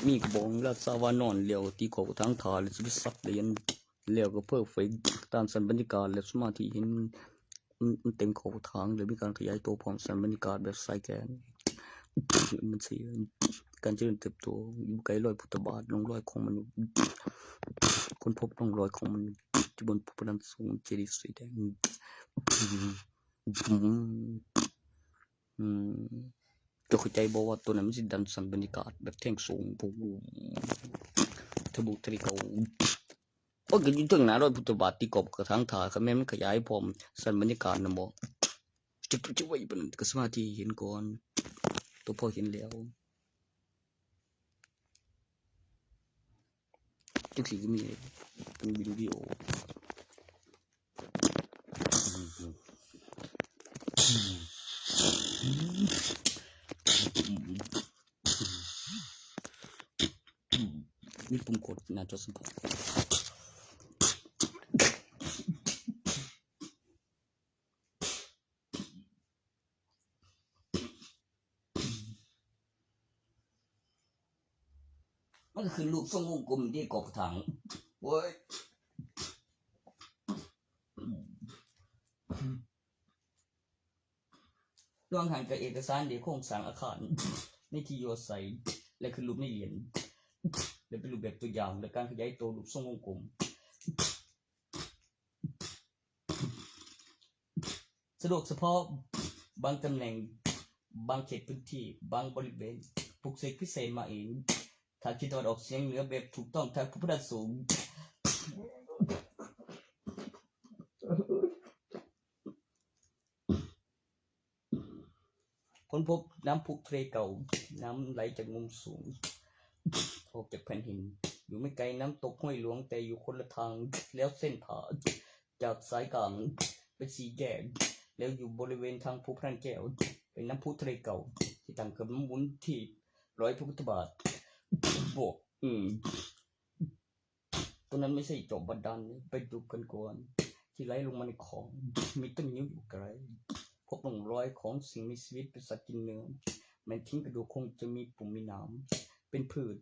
ມີກະບອງລາຊາວານອນ ແລ້ວຕີຂອບກະຖາງຖ້າ ແລ້ວຊິໄປສັກຫຼຽນ ແລ້ວກໍເພີເຟັກຕາມຊັ້ນບັນຍາກາດ ແລ້ວສະມາທິເຫັນ ມັນ ມັນເຕັມຂອບກະຖາງ ແລ້ວມີການຂະຫຍາຍໂຕພ້ອມຊັ້ນບັນຍາກາດແບບສາຍແກນ ມັນຊິ ການຈະເລີນເຕີບໂຕຢູ່ໃກ້ລອຍພຸດທະບາດ ຮ່ອງລອຍຂອງມະນຸດ ຄົ້ນພົບຮ່ອງລອຍຂອງມະນຸດ ຢູ່ບົນພູພະນັນສູງ ເຈດີย์ສີແດງ ອືມ ເຈົ້າເຂົ້າໃຈບໍ່ວ່າໂຕນັ້ນມັນຊິດັນຊັ້ນບັນຍາກາດແບບແທ່ງສູງ ທະບຸທະລິເກົາ ໂອ້ຍ ກໍຢູ່ເທິງໜ້າລອຍພຸດທະບາດ ຕີຂອບກະຖາງຖ້າ ຄັນແມ່ນມັນຂະຫຍາຍພ້ອມຊັ້ນບັນຍາກາດນຳບໍ່ ຈະ ຈະໄວປານນັ້ນ ກໍສະມາທິເຫັນກ່ອນ ໂຕພໍເຫັນແລ້ວ. ຈັ່ງຊີ້ກໍມີເປັນວິດີໂອ ມີປຸ່ມກົດໜ້າຈໍສຳພອງ. ມັນກໍຂຶ້ນຮູບຊົງວົງກົມທີ່ກອບກະຖາງ ໂອ້ຍ ລວມທັງເອກະສານທີ່ໂຄງສ້າງອາຄານ ໃນທີ່ຢູ່ອາໄສ ແລະ ຂຶ້ນຮູບໃນຫຼຽນ ແລະ ເປັນຮູບແບບຕົວຢ່າງ ແລະ ການຂະຫຍາຍໂຕຮູບຊົງວົງກົມ. ສະດວກສະເພາະບາງຕຳແໜ່ງ, ບາງເຂດພື້ນທີ່, ບາງບໍລິເວນ, ປຸກເສກພິເສດມາເອງ. ທາງທິດຕາເວັນອອກສຽງເໜືອແບບຖືກຕ້ອງທາງພູພະນັນສູງ. ຄົ້ນພົບນ້ຳພຸທະເລເກົ່າ, ນ້ຳໄຫຼຈາກມຸມສູງ ອອກຈາກແຜ່ນຫີນ. ຢູ່ໄມ່ໄກນ້ຳຕົກຫ້ວຍຫຼວງ, ແຕ່ຢູ່ຄົນລະທາງ, ແລ້ວເສັ້ນຜ່າຈາກສາຍກາງເປັນສີ່ແຍກ, ແລ້ວຢູ່ບໍລິເວນທາງພູພະນັນແກ້ວ ເປັນນ້ຳພຸທະເລເກົ່າ ທີ່ຕັ້ງຂຶ້ນໝູນທີ່ລອຍພະພຸດທະບາດ. ບວກ ອືມ ຕົງນັ້ນໄມ່ໃຊ່ຈອມບາດານ ໄປດູກັນກ່ອນ ທີ່ໄຫຼລົງມາໃນຂອງ ມີຕົ້ນງິ້ວຢູ່ໄກ ພົບຮ່ອງລອຍຂອງສິ່ງມີຊີວິດ ເປັນສັດກິນເນື້ອ ແມ່ນຖິ້ມກະດູກຄົງຈະມີປຸ່ມມີໜາມ ເປັນພືດ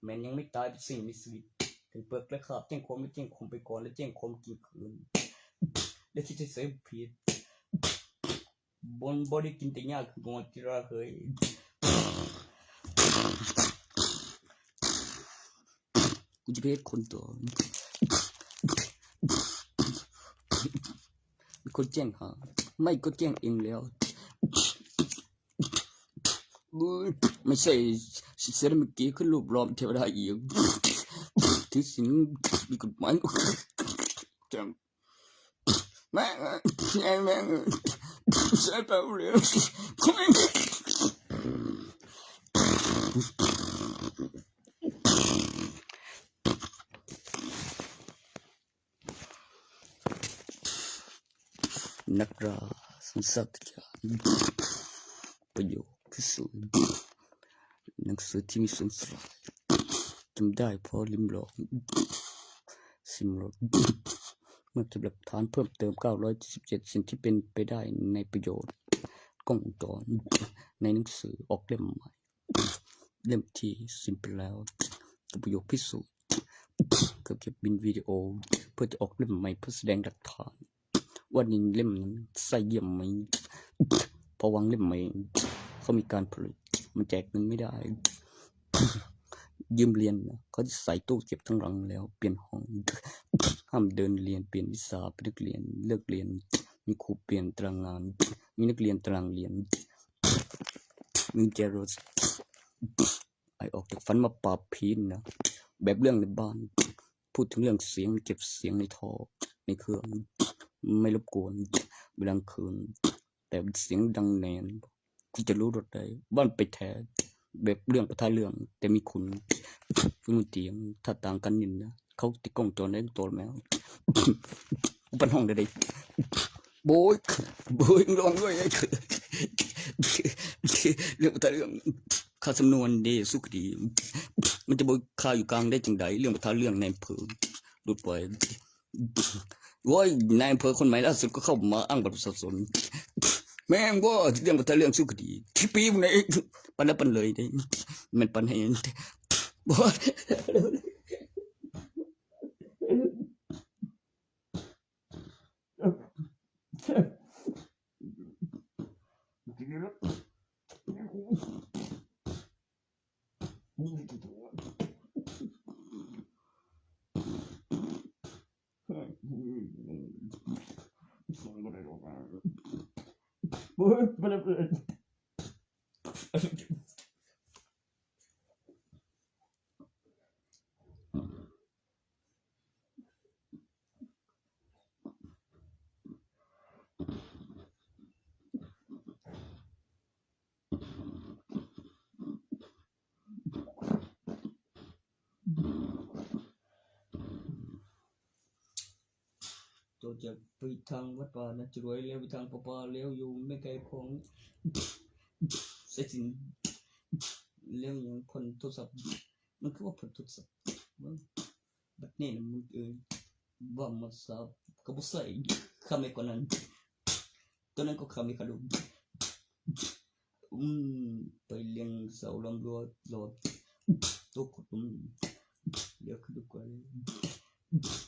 ແມ່ນຍັງໄມ່ຕາຍ ເປັນສິ່ງມີຊີວິດ ເປັນເປືອກ ແລະ ຄາບແຈ້ງຄວາມ ແລະ ແຈ້ງຄວາມໄປກ່ອນ ແລະ ແຈ້ງຄວາມກິນຄືນ ແລະ ທີ່ຈະເສີມຜິດ ບໍ່ ບໍ່ໄດ້ກິນແຕ່ຫຍ້າຄືງົວຕິລາເຮີຍ ກູຈະໄປເຮັດຄົນຕົວະ ມີຄົນແຈ້ງຫາ ໄມ້ກໍແຈ້ງເອງແລ້ວ ບໍ່ ໄມ່ໃຊ່ຊິເສຍເມື່ອກີ້ ຂຶ້ນຮູບຫຼໍ່ເທວະດາອີກ ຖືສິນມີກົດໝາຍ ແຈ້ງ ແມ່ງເອີຍ ແມ່ງເອີຍ ໃສ່ເປົ່າເລີຍ ນັກລ່າສັນຊາດຕະຍານ ປະໂຫຍດພິສູດ ໜັງສືທີ່ມີສ່ວນສະຫຼາຍ ຈຳໄດ້ພໍລິມລອງ ຊິມລອງ ມື່ອເກັບຫຼັກຖານເພີ່ມເຕີມ ເກົ້າຮ້ອຍເຈັດສິບເຈັດ ສິ່ງທີ່ເປັນໄປໄດ້ໃນປະໂຫຍດກ້ອງວົງຈອນ ໃນໜັງສືອອກເຫຼັ້ມໃໝ່ ເຫຼັ້ມທີ່ສິ້ນໄປແລ້ວ ກັບປະໂຫຍດພິສູດ ເກັບບິນວິດີໂອ ເພື່ອຈະອອກເຫຼັ້ມໃໝ່ເພື່ອສະແດງຫຼັກຖານ ວ່ານີ້ເຫຼັ້ມນັ້ນໃສ່ຢ້ຽມໄໝ ເພາະວ່າເຫຼັ້ມໃໝ່ເຂົາມີການຜະລິດ ມັນແຈກເງິນໄມ່ໄດ້ ຢືມລຽນນະ ເຂົາຈະໃສ່ຕູ້ເກັບທາງຫຼັງແລ້ວປ່ຽນຫ້ອງ ຫ້າມເດີນລຽນ ປ່ຽນວິຊາ ເປັນນັກລຽນເລີກລຽນ ມີຄູປ່ຽນຕາລາງງານ ມີນັກລຽນຕາລາງລຽນ ມີແຈລົດ ໄອອອກຈາກຝັນມາປາບຜີນະ ແບບເລື່ອງໃນບ້ານ ພູດເຖິງເລື່ອງສຽງ ເກັບສຽງໃນທໍ່ ໃນເຄື່ອງ ໄມ່ລົບກວນເວລາກາງຄືນ ແຕ່ເປັນສຽງດັງແໜ້ນ ຄືຈະຮູ້ລົດໄດ້ ບ້ານໄປແທ້ ແບບເລື່ອງປະທະເລື່ອງ ແຕ່ມີຄຸນ ຄືມັນຕຽງ ຖ້າຕ່າງກັນນີ້ນະ ເຂົາຕິດກ້ອງວົງຈອນໄດ້ຕົວແມວ ປັນຫ້ອງໄດ້ ໂບຍ ໂບຍ ລອງດ້ວຍ ເລື່ອງປະທະເລື່ອງ ຄາສຳນວນເດ ສຸກດີ ມັນຈະບໍ່ຄາຢູ່ກາງໄດ້ຈັ່ງໃດ ເລື່ອງປະທະເລື່ອງໃນອຳເພີ ຫຼຸດໄປ ໂອ້ຍ ນາຍອຳເພີຄົນໃໝ່ລ່າສຸດກໍເຂົ້າມາອ້າງບັດປະຊາຊົນ ແມ່ນບໍ່ ເລື່ອງປະທະເລື່ອງສູ້ຄະດີ ທີ່ປີບໃນ ປັນແລ້ວປັນເລີຍເດ້ ແມ່ນປັນໃຫ້ ບໍ່ ໂຕຈາກໄປທາງວັດປ່ານາຈະລວຍ ແລ້ວໄປທາງປະປາ ແລ້ວຢູ່ແມ່ໄກ່ຂອງສາຍສິນ ແລ້ວຍັງຜ່ອນໂທລະສັບ ມັນຄືວ່າຜ່ອນໂທລະສັບ ບັດນີ້ນະ ມື້ອື່ນວ່າມາສາບກໍບໍ່ໃສ່ ຄຳໃຫ້ກວ່ານັ້ນ ຕົວນັ້ນກໍຄຳໃຫ້ຂະດູ ອືມ ໄປລ້ຽງເສົາລ້ອມຮົ້ວຫຼອດ ຕົກຂຸດຫຼຸມ ແລ້ວຂຶ້ນໄປກວ່າ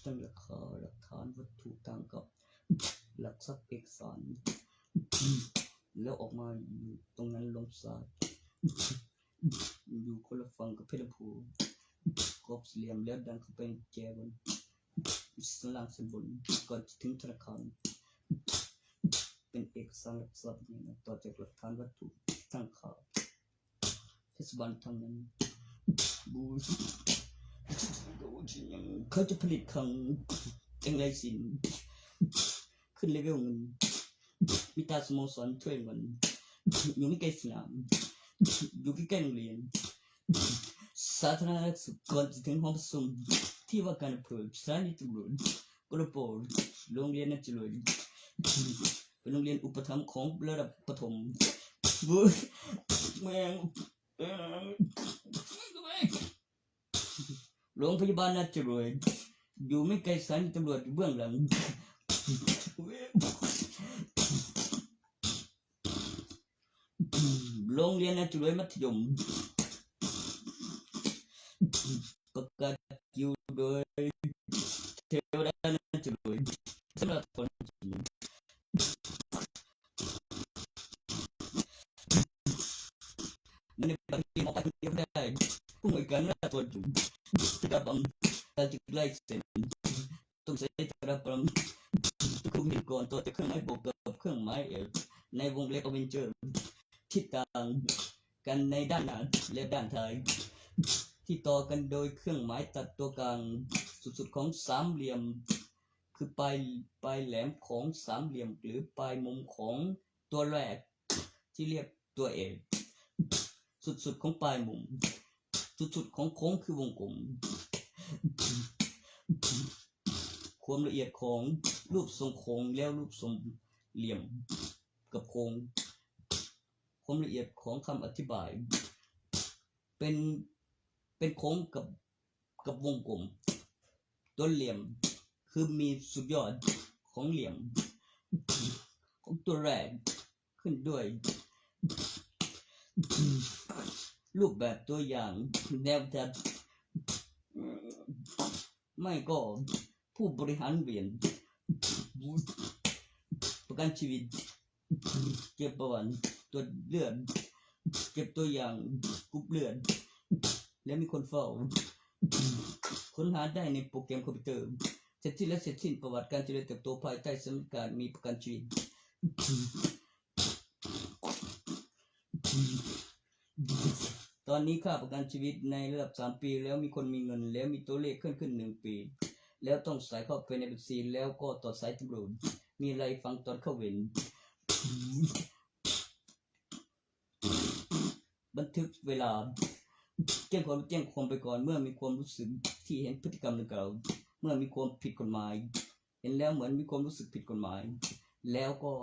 ຕັ້ງລາຄາ ຫຼັກຖານວັດຖຸທາງກັບ ຫຼັກຊັບເອກະສານ ແລ້ວອອກມາຢູ່ຕົງນັ້ນລົງຊາຍ ຢູ່ຄົນລະຝັ່ງກັບເພດລຳໂພງ ກອບສີ່ຫຼ່ຽມ ແລ້ວດັນເຂົ້າໄປແຈບົນ ຊັ້ນລ່າງຊັ້ນບົນ ກ່ອນຈະເຖິງທະນາຄານ ເປັນເອກະສານຫຼັກຊັບນີ້ນະ ຕໍ່ຈາກຫຼັກຖານວັດຖຸທາງຂ້າ ເທດສະບານທາງນັ້ນ ບູ ເຂົາຈະຜະລິດຄັງ ຈັ່ງໄດ້ສິນ ຂຶ້ນເລເວວເງິນ ມີຕາສະໂມສອນຖ້ວຍເງິນ ຢູ່ໃກ້ໆສະໜາມ ຢູ່ໃກ້ໆໂຮງຮຽນ ສາທາລະນະສຸກ ກ່ອນຈະເຖິງຫ້ອງປະຊຸມ ທີ່ວ່າການອຳເພີ ສະຖານີຕຳຫຼວດ ກລປ ໂຮງຮຽນນາຈະລວຍ ເປັນໂຮງຮຽນອຸປະຖຳຂອງລະດັບປະຖົມ ໂອ້ຍ ແມ່ງ ໂລງພະຍາບານນາຈະລວຍ ຢູ່ໄມ່ໄກສະຖານີຕຳຫຼວດ ຢູ່ເບື້ອງຫຼັງ ໂລງຮຽນນາຈະລວຍມັດທະຍົມ ປະກາດຄິວໂດຍເທວະດານາຈະລວຍ ສຳລັບຕອນ ໃນປະເທດມອງໄປຄົນດຽວບໍ່ໄດ້ ຜູ້ອຳນວຍການນາຈະລວຍ ຕະກະບັງ ການຈະໄລ່ເສັ້ນ ຕ້ອງໃຊ້ຕະກະບັງ ທຸກເຫັນກ່ອນ ຕໍ່ຈາກເຄື່ອງໝາຍບວກກັບເຄື່ອງໝາຍແອບ ໃນວົງເລັບອາເວັນເຈີຣ໌ ທີ່ຕ່າງກັນໃນດ້ານໜ້າ ແລະ ດ້ານທ້າຍ ທີ່ຕໍ່ກັນໂດຍເຄື່ອງໝາຍຕັດຕົວກາງ ສຸດໆຂອງສາມຫຼ່ຽມ ຄືປາຍ ປາຍແຫຼມຂອງສາມຫຼ່ຽມ ຫຼື ປາຍມຸມຂອງຕົວແລກ ທີ່ລຽກຕົວເອ ສຸດໆຂອງປາຍມຸມ ສຸດໆຂອງໂຄ້ງຄືວົງກົມ ຄວາມລະອຽດຂອງຮູບຊົງໂຄ້ງ ແລ້ວຮູບຊົງຫຼ່ຽມກັບໂຄ້ງ ຄວາມລະອຽດຂອງຄຳອະທິບາຍ ເປັນ ເປັນໂຄ້ງກັບ ກັບວົງກົມ ຕົວຫຼ່ຽມ ຄື ຄືມີສຸດຍອດຂອງຫຼ່ຽມຂອງຕົວແລກ ຂຶ້ນດ້ວຍຮູບແບບຕົວຢ່າງແນວທາງ ໄມ່ກໍຜູ້ບໍລິຫານວຽນ ປະກັນຊີວິດ ເກັບປະຫວັດຕົວເລືອດ ເກັບຕົວຢ່າງກຣຸບເລືອດ ແລະ ມີຄົນເຝົ້າ ຄົ້ນຫາໄດ້ໃນໂປຣແກຣມຄອມພິວເຕີ ເສັດສິ້ນ ແລະ ເສັດສິ້ນປະຫວັດການຈະເລີນເຕີບໂຕພາຍໃຕ້ສະຫວັດດີການມີປະກັນຊີວິດ. ຕອນນີ້ຂ້າປະກັນຊີວິດໃນລະດັບສາມປີ ແລ້ວມີຄົນມີເງິນ ແລ້ວມີຕົວເລກເກີດຂຶ້ນໜຶ່ງປີ ແລ້ວຕ້ອງສາຍເຂົ້າໄປໃນບັນຊີ ແລ້ວກໍຕໍ່ສາຍຕຳຫຼວດ ມີໄລ່ຟັງຕອນເຂົ້າເວັນ ບັນທຶກເວລາ ແຈ້ງຄວາມ ແຈ້ງຄວາມໄປກ່ອນ ເມື່ອມີຄວາມຮູ້ສຶກທີ່ເຫັນພຶດຕິກຳດັ່ງກ່າວ ເມື່ອມີຄວາມຜິດກົດໝາຍ ເຫັນແລ້ວເໝືອນມີຄວາມຮູ້ສຶກຜິດກົດໝາຍ ແລ້ວກໍ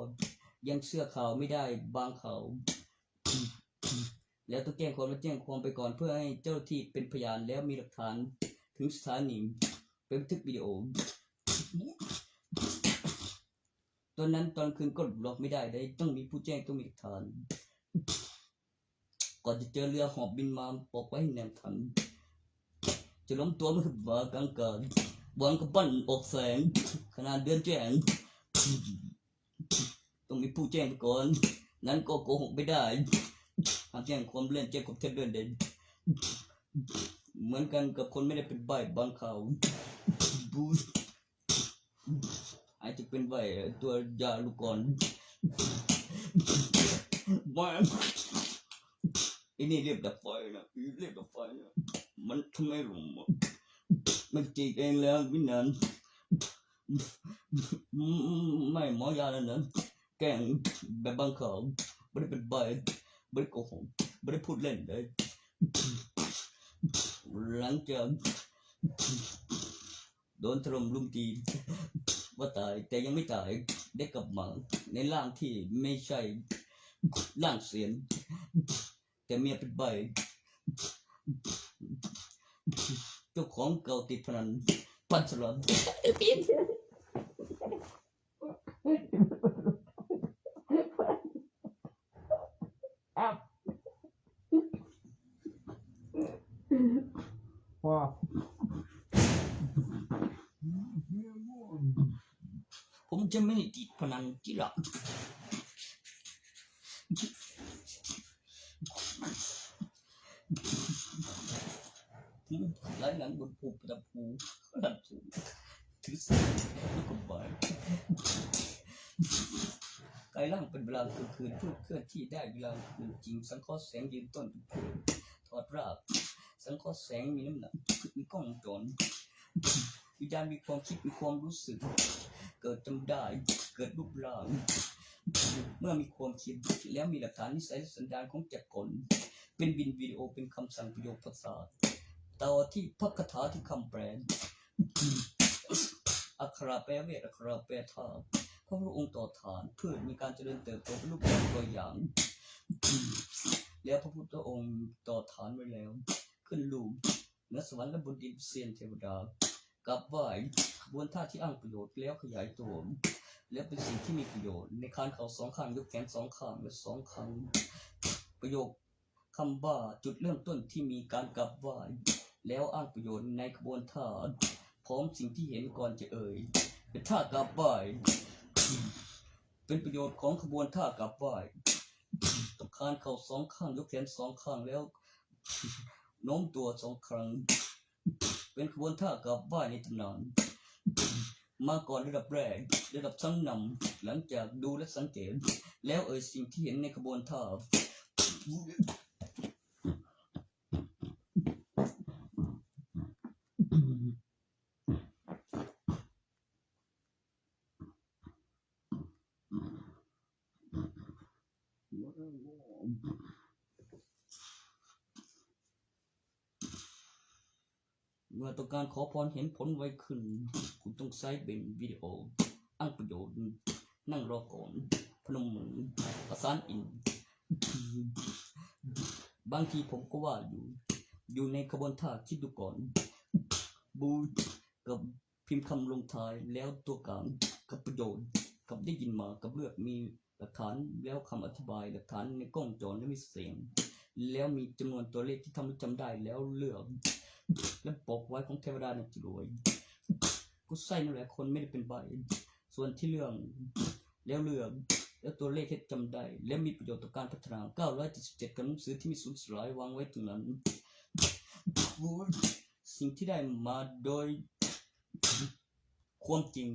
ຍັງເຊື່ອຂ່າວໄມ່ໄດ້ບາງຂ່າວ ແລ້ວຕ້ອງແຈ້ງຄວາມ ແຈ້ງຄວາມໄປກ່ອນ ເພື່ອໃຫ້ເຈົ້າໜ້າທີ່ເປັນພະຍານ ແລ້ວມີຫຼັກຖານເຖິງສະຖານີ ເປັນບັນທຶກວິດີໂອ. ຕອນນັ້ນຕອນຄືນກໍຫຼອກໄມ່ໄດ້ ໄດ້ຕ້ອງມີຜູ້ແຈ້ງ ຕ້ອງມີຫຼັກຖານ. ກ່ອນຈະເຈີເຮືອຫອບບິນມາ ບອກໄວ້ໃຫ້ແນມທັນ ຈະລວມຕົວມາຮຶບວ່າກາງການ ຫວັງກຳປັ້ນອອກແສງ ຂະໜາດເດືອນແຈ້ງ ຕ້ອງມີຜູ້ແຈ້ງໄປກ່ອນ ນັ້ນກໍໂກຫົກໄມ່ໄດ້ ຫາກແຈ້ງຄວາມເລື່ອນ ແຈ້ງຄວາມເທັດເລື່ອນໄດ້ ເໝືອນກັນກັບຄົນໄມ່ໄດ້ເປັນໃບ້ບາງຂ່າວ. ອາດຈະເປັນໄວ ຕົວຢ່າງລູກກອນ ມາ ອີນີ້ເລັບດັບໄຟນະ ເລັບດັບໄຟນະ ມັນທຳໄມລົງມາ ມັນຈິກເອງແລ້ວວິນນານ ໄມ່ໝໍຢາແລ້ວນະ ແກ້ງແບບບາງຂ່າວ ບໍ່ໄດ້ເປັນໃບ້ ບໍ່ໄດ້ໂກຫົກ ບໍ່ໄດ້ພູດເລ່ນເດ້ ຫຼັງຈາກ ໂດນຖະຫຼົ່ມລຸມຕີວ່າຕາຍ ແຕ່ຍັງໄມ່ຕາຍ ໄດ້ກັບມາໃນຮ່າງທີ່ໄມ່ໃຊ່ຮ່າງເສຍນ ແຕ່ເມຍເປັນໃບ້ ເຈົ້າຂອງເກົ່າຕິດພະນັນ ປັນສະຫຼອດ ວ່າ ຜົມຈະໄມ່ຕິດພະນັນຕິລະ ໄຫຼຫຼັງບົນພູປະດັບພູ ລະດັບສູງ ຖືສາຍ ແລ້ວກໍບາຍ ກາຍຮ່າງເປັນເວລາກາງຄືນ ຜູ້ເຄື່ອນທີ່ໄດ້ເວລາກາງຄືນຈິງ ສັງເຄາະແສງຢືນຕົ້ນເປັນເພື່ອນ ຖອດລາກ ສັງເຄາະແສງມີນ້ຳໜັກ ມີກ້ອງວົງຈອນ ວິນຍານມີຄວາມຄິດ ມີຄວາມຮູ້ສຶກ ເກີດຈຳໄດ້ ເກີດຮູບຮ່າງ ເມື່ອມີຄວາມຄິດ ແລ້ວມີຫຼັກຖານນິໄສ ແລະ ສັນດານຂອງຈັກກອນ ເປັນບິນວິດີໂອ ເປັນຄຳສັ່ງ ປະໂຫຍກພາສາ ຕໍ່ທີ່ພັກຄາຖາທີ່ຄຳແປ ອັກຂະລະແປເວດ ອັກຂະລະແປທາດ ພະພຸດທະອົງຕໍ່ຖານ ພືດມີການຈະເລີນເຕີບໂຕເປັນຮູບແບບຕົວຢ່າງ ແລ້ວພະພຸດທະອົງຕໍ່ຖານໄວ້ແລ້ວ ຂຶ້ນລູກເໜືອສະຫວັນ ແລະ ບົນດິນເຊັ່ນເທວະດາ ກັບໄຫວ້ຂະບວນທ່າທີ່ອ້າງປະໂຫຍດ ແລ້ວຂະຫຍາຍຕົວ ແລ້ວເປັນສິ່ງທີ່ມີປະໂຫຍດ ໃນຄານເຂົ່າສອງຂ້າງ ຍົກແຂນສອງຂ້າງ ແລະ ສອງຄັ້ງ ປະໂຫຍກ ຄຳວ່າຈຸດເລີ່ມຕົ້ນທີ່ມີການກັບໄຫວ້ ແລ້ວອ້າງປະໂຫຍດໃນຂະບວນທ່າ ພ້ອມສິ່ງທີ່ເຫັນກ່ອນຈະເອີ່ຍ ເປັນທ່າກັບໄຫວ້ ເປັນປະໂຫຍດຂອງຂະບວນທ່າກັບໄຫວ້ ຕ້ອງຄານເຂົ່າສອງຂ້າງ ຍົກແຂນສອງຂ້າງ ແລ້ວໂນ້ມຕົວສອງຄັ້ງ ເປັນຂະບວນທ່າກັບໄຫວ້ໃນຕຳນານ ມາກ່ອນລະດັບແລກ ລະດັບຊັ້ນນຳ ຫຼັງຈາກດູ ແລະ ສັງເກດ ແລ້ວເອີ່ຍສິ່ງທີ່ເຫັນໃນຂະບວນທ່າ ເມື່ອຕ້ອງການຂໍພອນເຫັນຜົນໄວຂຶ້ນ ຄຸນຕ້ອງໃຊ້ເປັນວິດີໂອອ້າງປະໂຫຍດ ນັ່ງລໍກ່ອນ ພະນົມມື ປະສານອິນ ບາງທີຜົມກໍວ່າຢູ່ ຢູ່ໃນຂະບວນທ່າ ຄິດດູກ່ອນ ບູກັບ ພິມຄຳລົງທ້າຍ ແລ້ວຕົວກາງ ກັບປະໂຫຍດ ກັບໄດ້ຍິນມາ ກັບເລືອກ ມີຫຼັກຖານ ແລ້ວຄຳອະທິບາຍ ຫຼັກຖານໃນກ້ອງວົງຈອນ ແລ້ວມີສຽງ ແລ້ວມີຈຳນວນຕົວເລກທີ່ທຳໃຫ້ຈຳໄດ້ ແລ້ວເລືອກ ແລະ ບອກໄວ້ຂອງເທວະດາໃນຈິດໂລຍ ກູໃຊ້ນັ້ນແຫຼະ ຄົນໄມ່ໄດ້ເປັນໃບ້ ສ່ວນທີ່ເລື່ອງ ແລ້ວເລືອກ ແລ້ວຕົວເລກເຮັດຈຳໄດ້ ແລະ ມີປະໂຫຍດຕໍ່ການພັດທະນາ ເກົ້າຮ້ອຍເຈັດສິບເຈັດ ກັບໜັງສືທີ່ມີສູນສະຫຼາຍວາງໄວ້ຕົງນັ້ນ ສິ່ງທີ່ໄດ້ມາໂດຍຄວາມຈິງ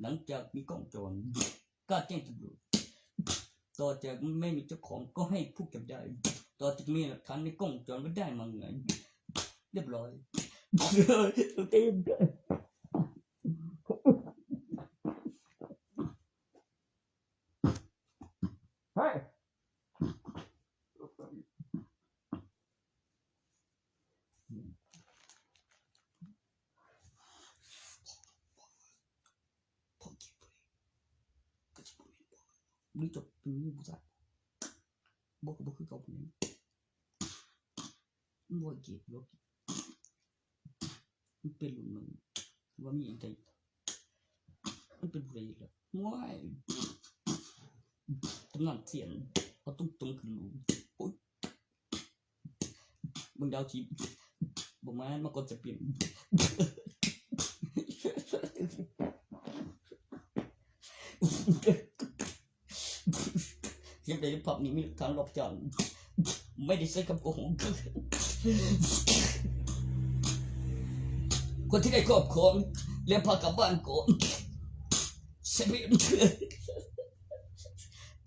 ຫຼັງຈາກມີກ້ອງວົງຈອນ ການແຈ້ງຕຳຫຼວດ ຕໍ່ຈາກແມ່ນມີເຈົ້າຂອງກໍໃຫ້ຜູ້ເກັບໄດ້ ຕໍ່ຈາກມີຫຼັກຖານໃນກ້ອງວົງຈອນວ່າໄດ້ມາເມື່ອໃດ ຮຽບຮ້ອຍ ຫຼືຈະເປັນຜູ້ຊາຍ ບໍ່ ກໍບໍ່ຄືເກົ່າປານໃດ ມັນບໍ່ເກັບ ບໍ່ເກັບ ມັນເປັນລຸ້ນໃໝ່ ວ່າມີອັນໃດ ມັນເປັນຜູ້ໃດອີກລະ ໂອ້ຍ ຕຳນານທຽນ ເອົາຕົງໆ ຄືລູກ ໂອ້ຍ. ເບິ່ງດາວທີ່ບໍ່ມາ ມາກ່ອນຈະປ່ຽນ ເຮັດໄດ້ພາບນີ້ມີຫຼັກຖານລອບຈານ ໄມ່ໄດ້ໃຊ້ຄຳໂກຫົກ ຄົນທີ່ໄດ້ຄອບຄອງ ແລະ ພາກັບບ້ານກໍໃຊ້ປະໂຫຍດ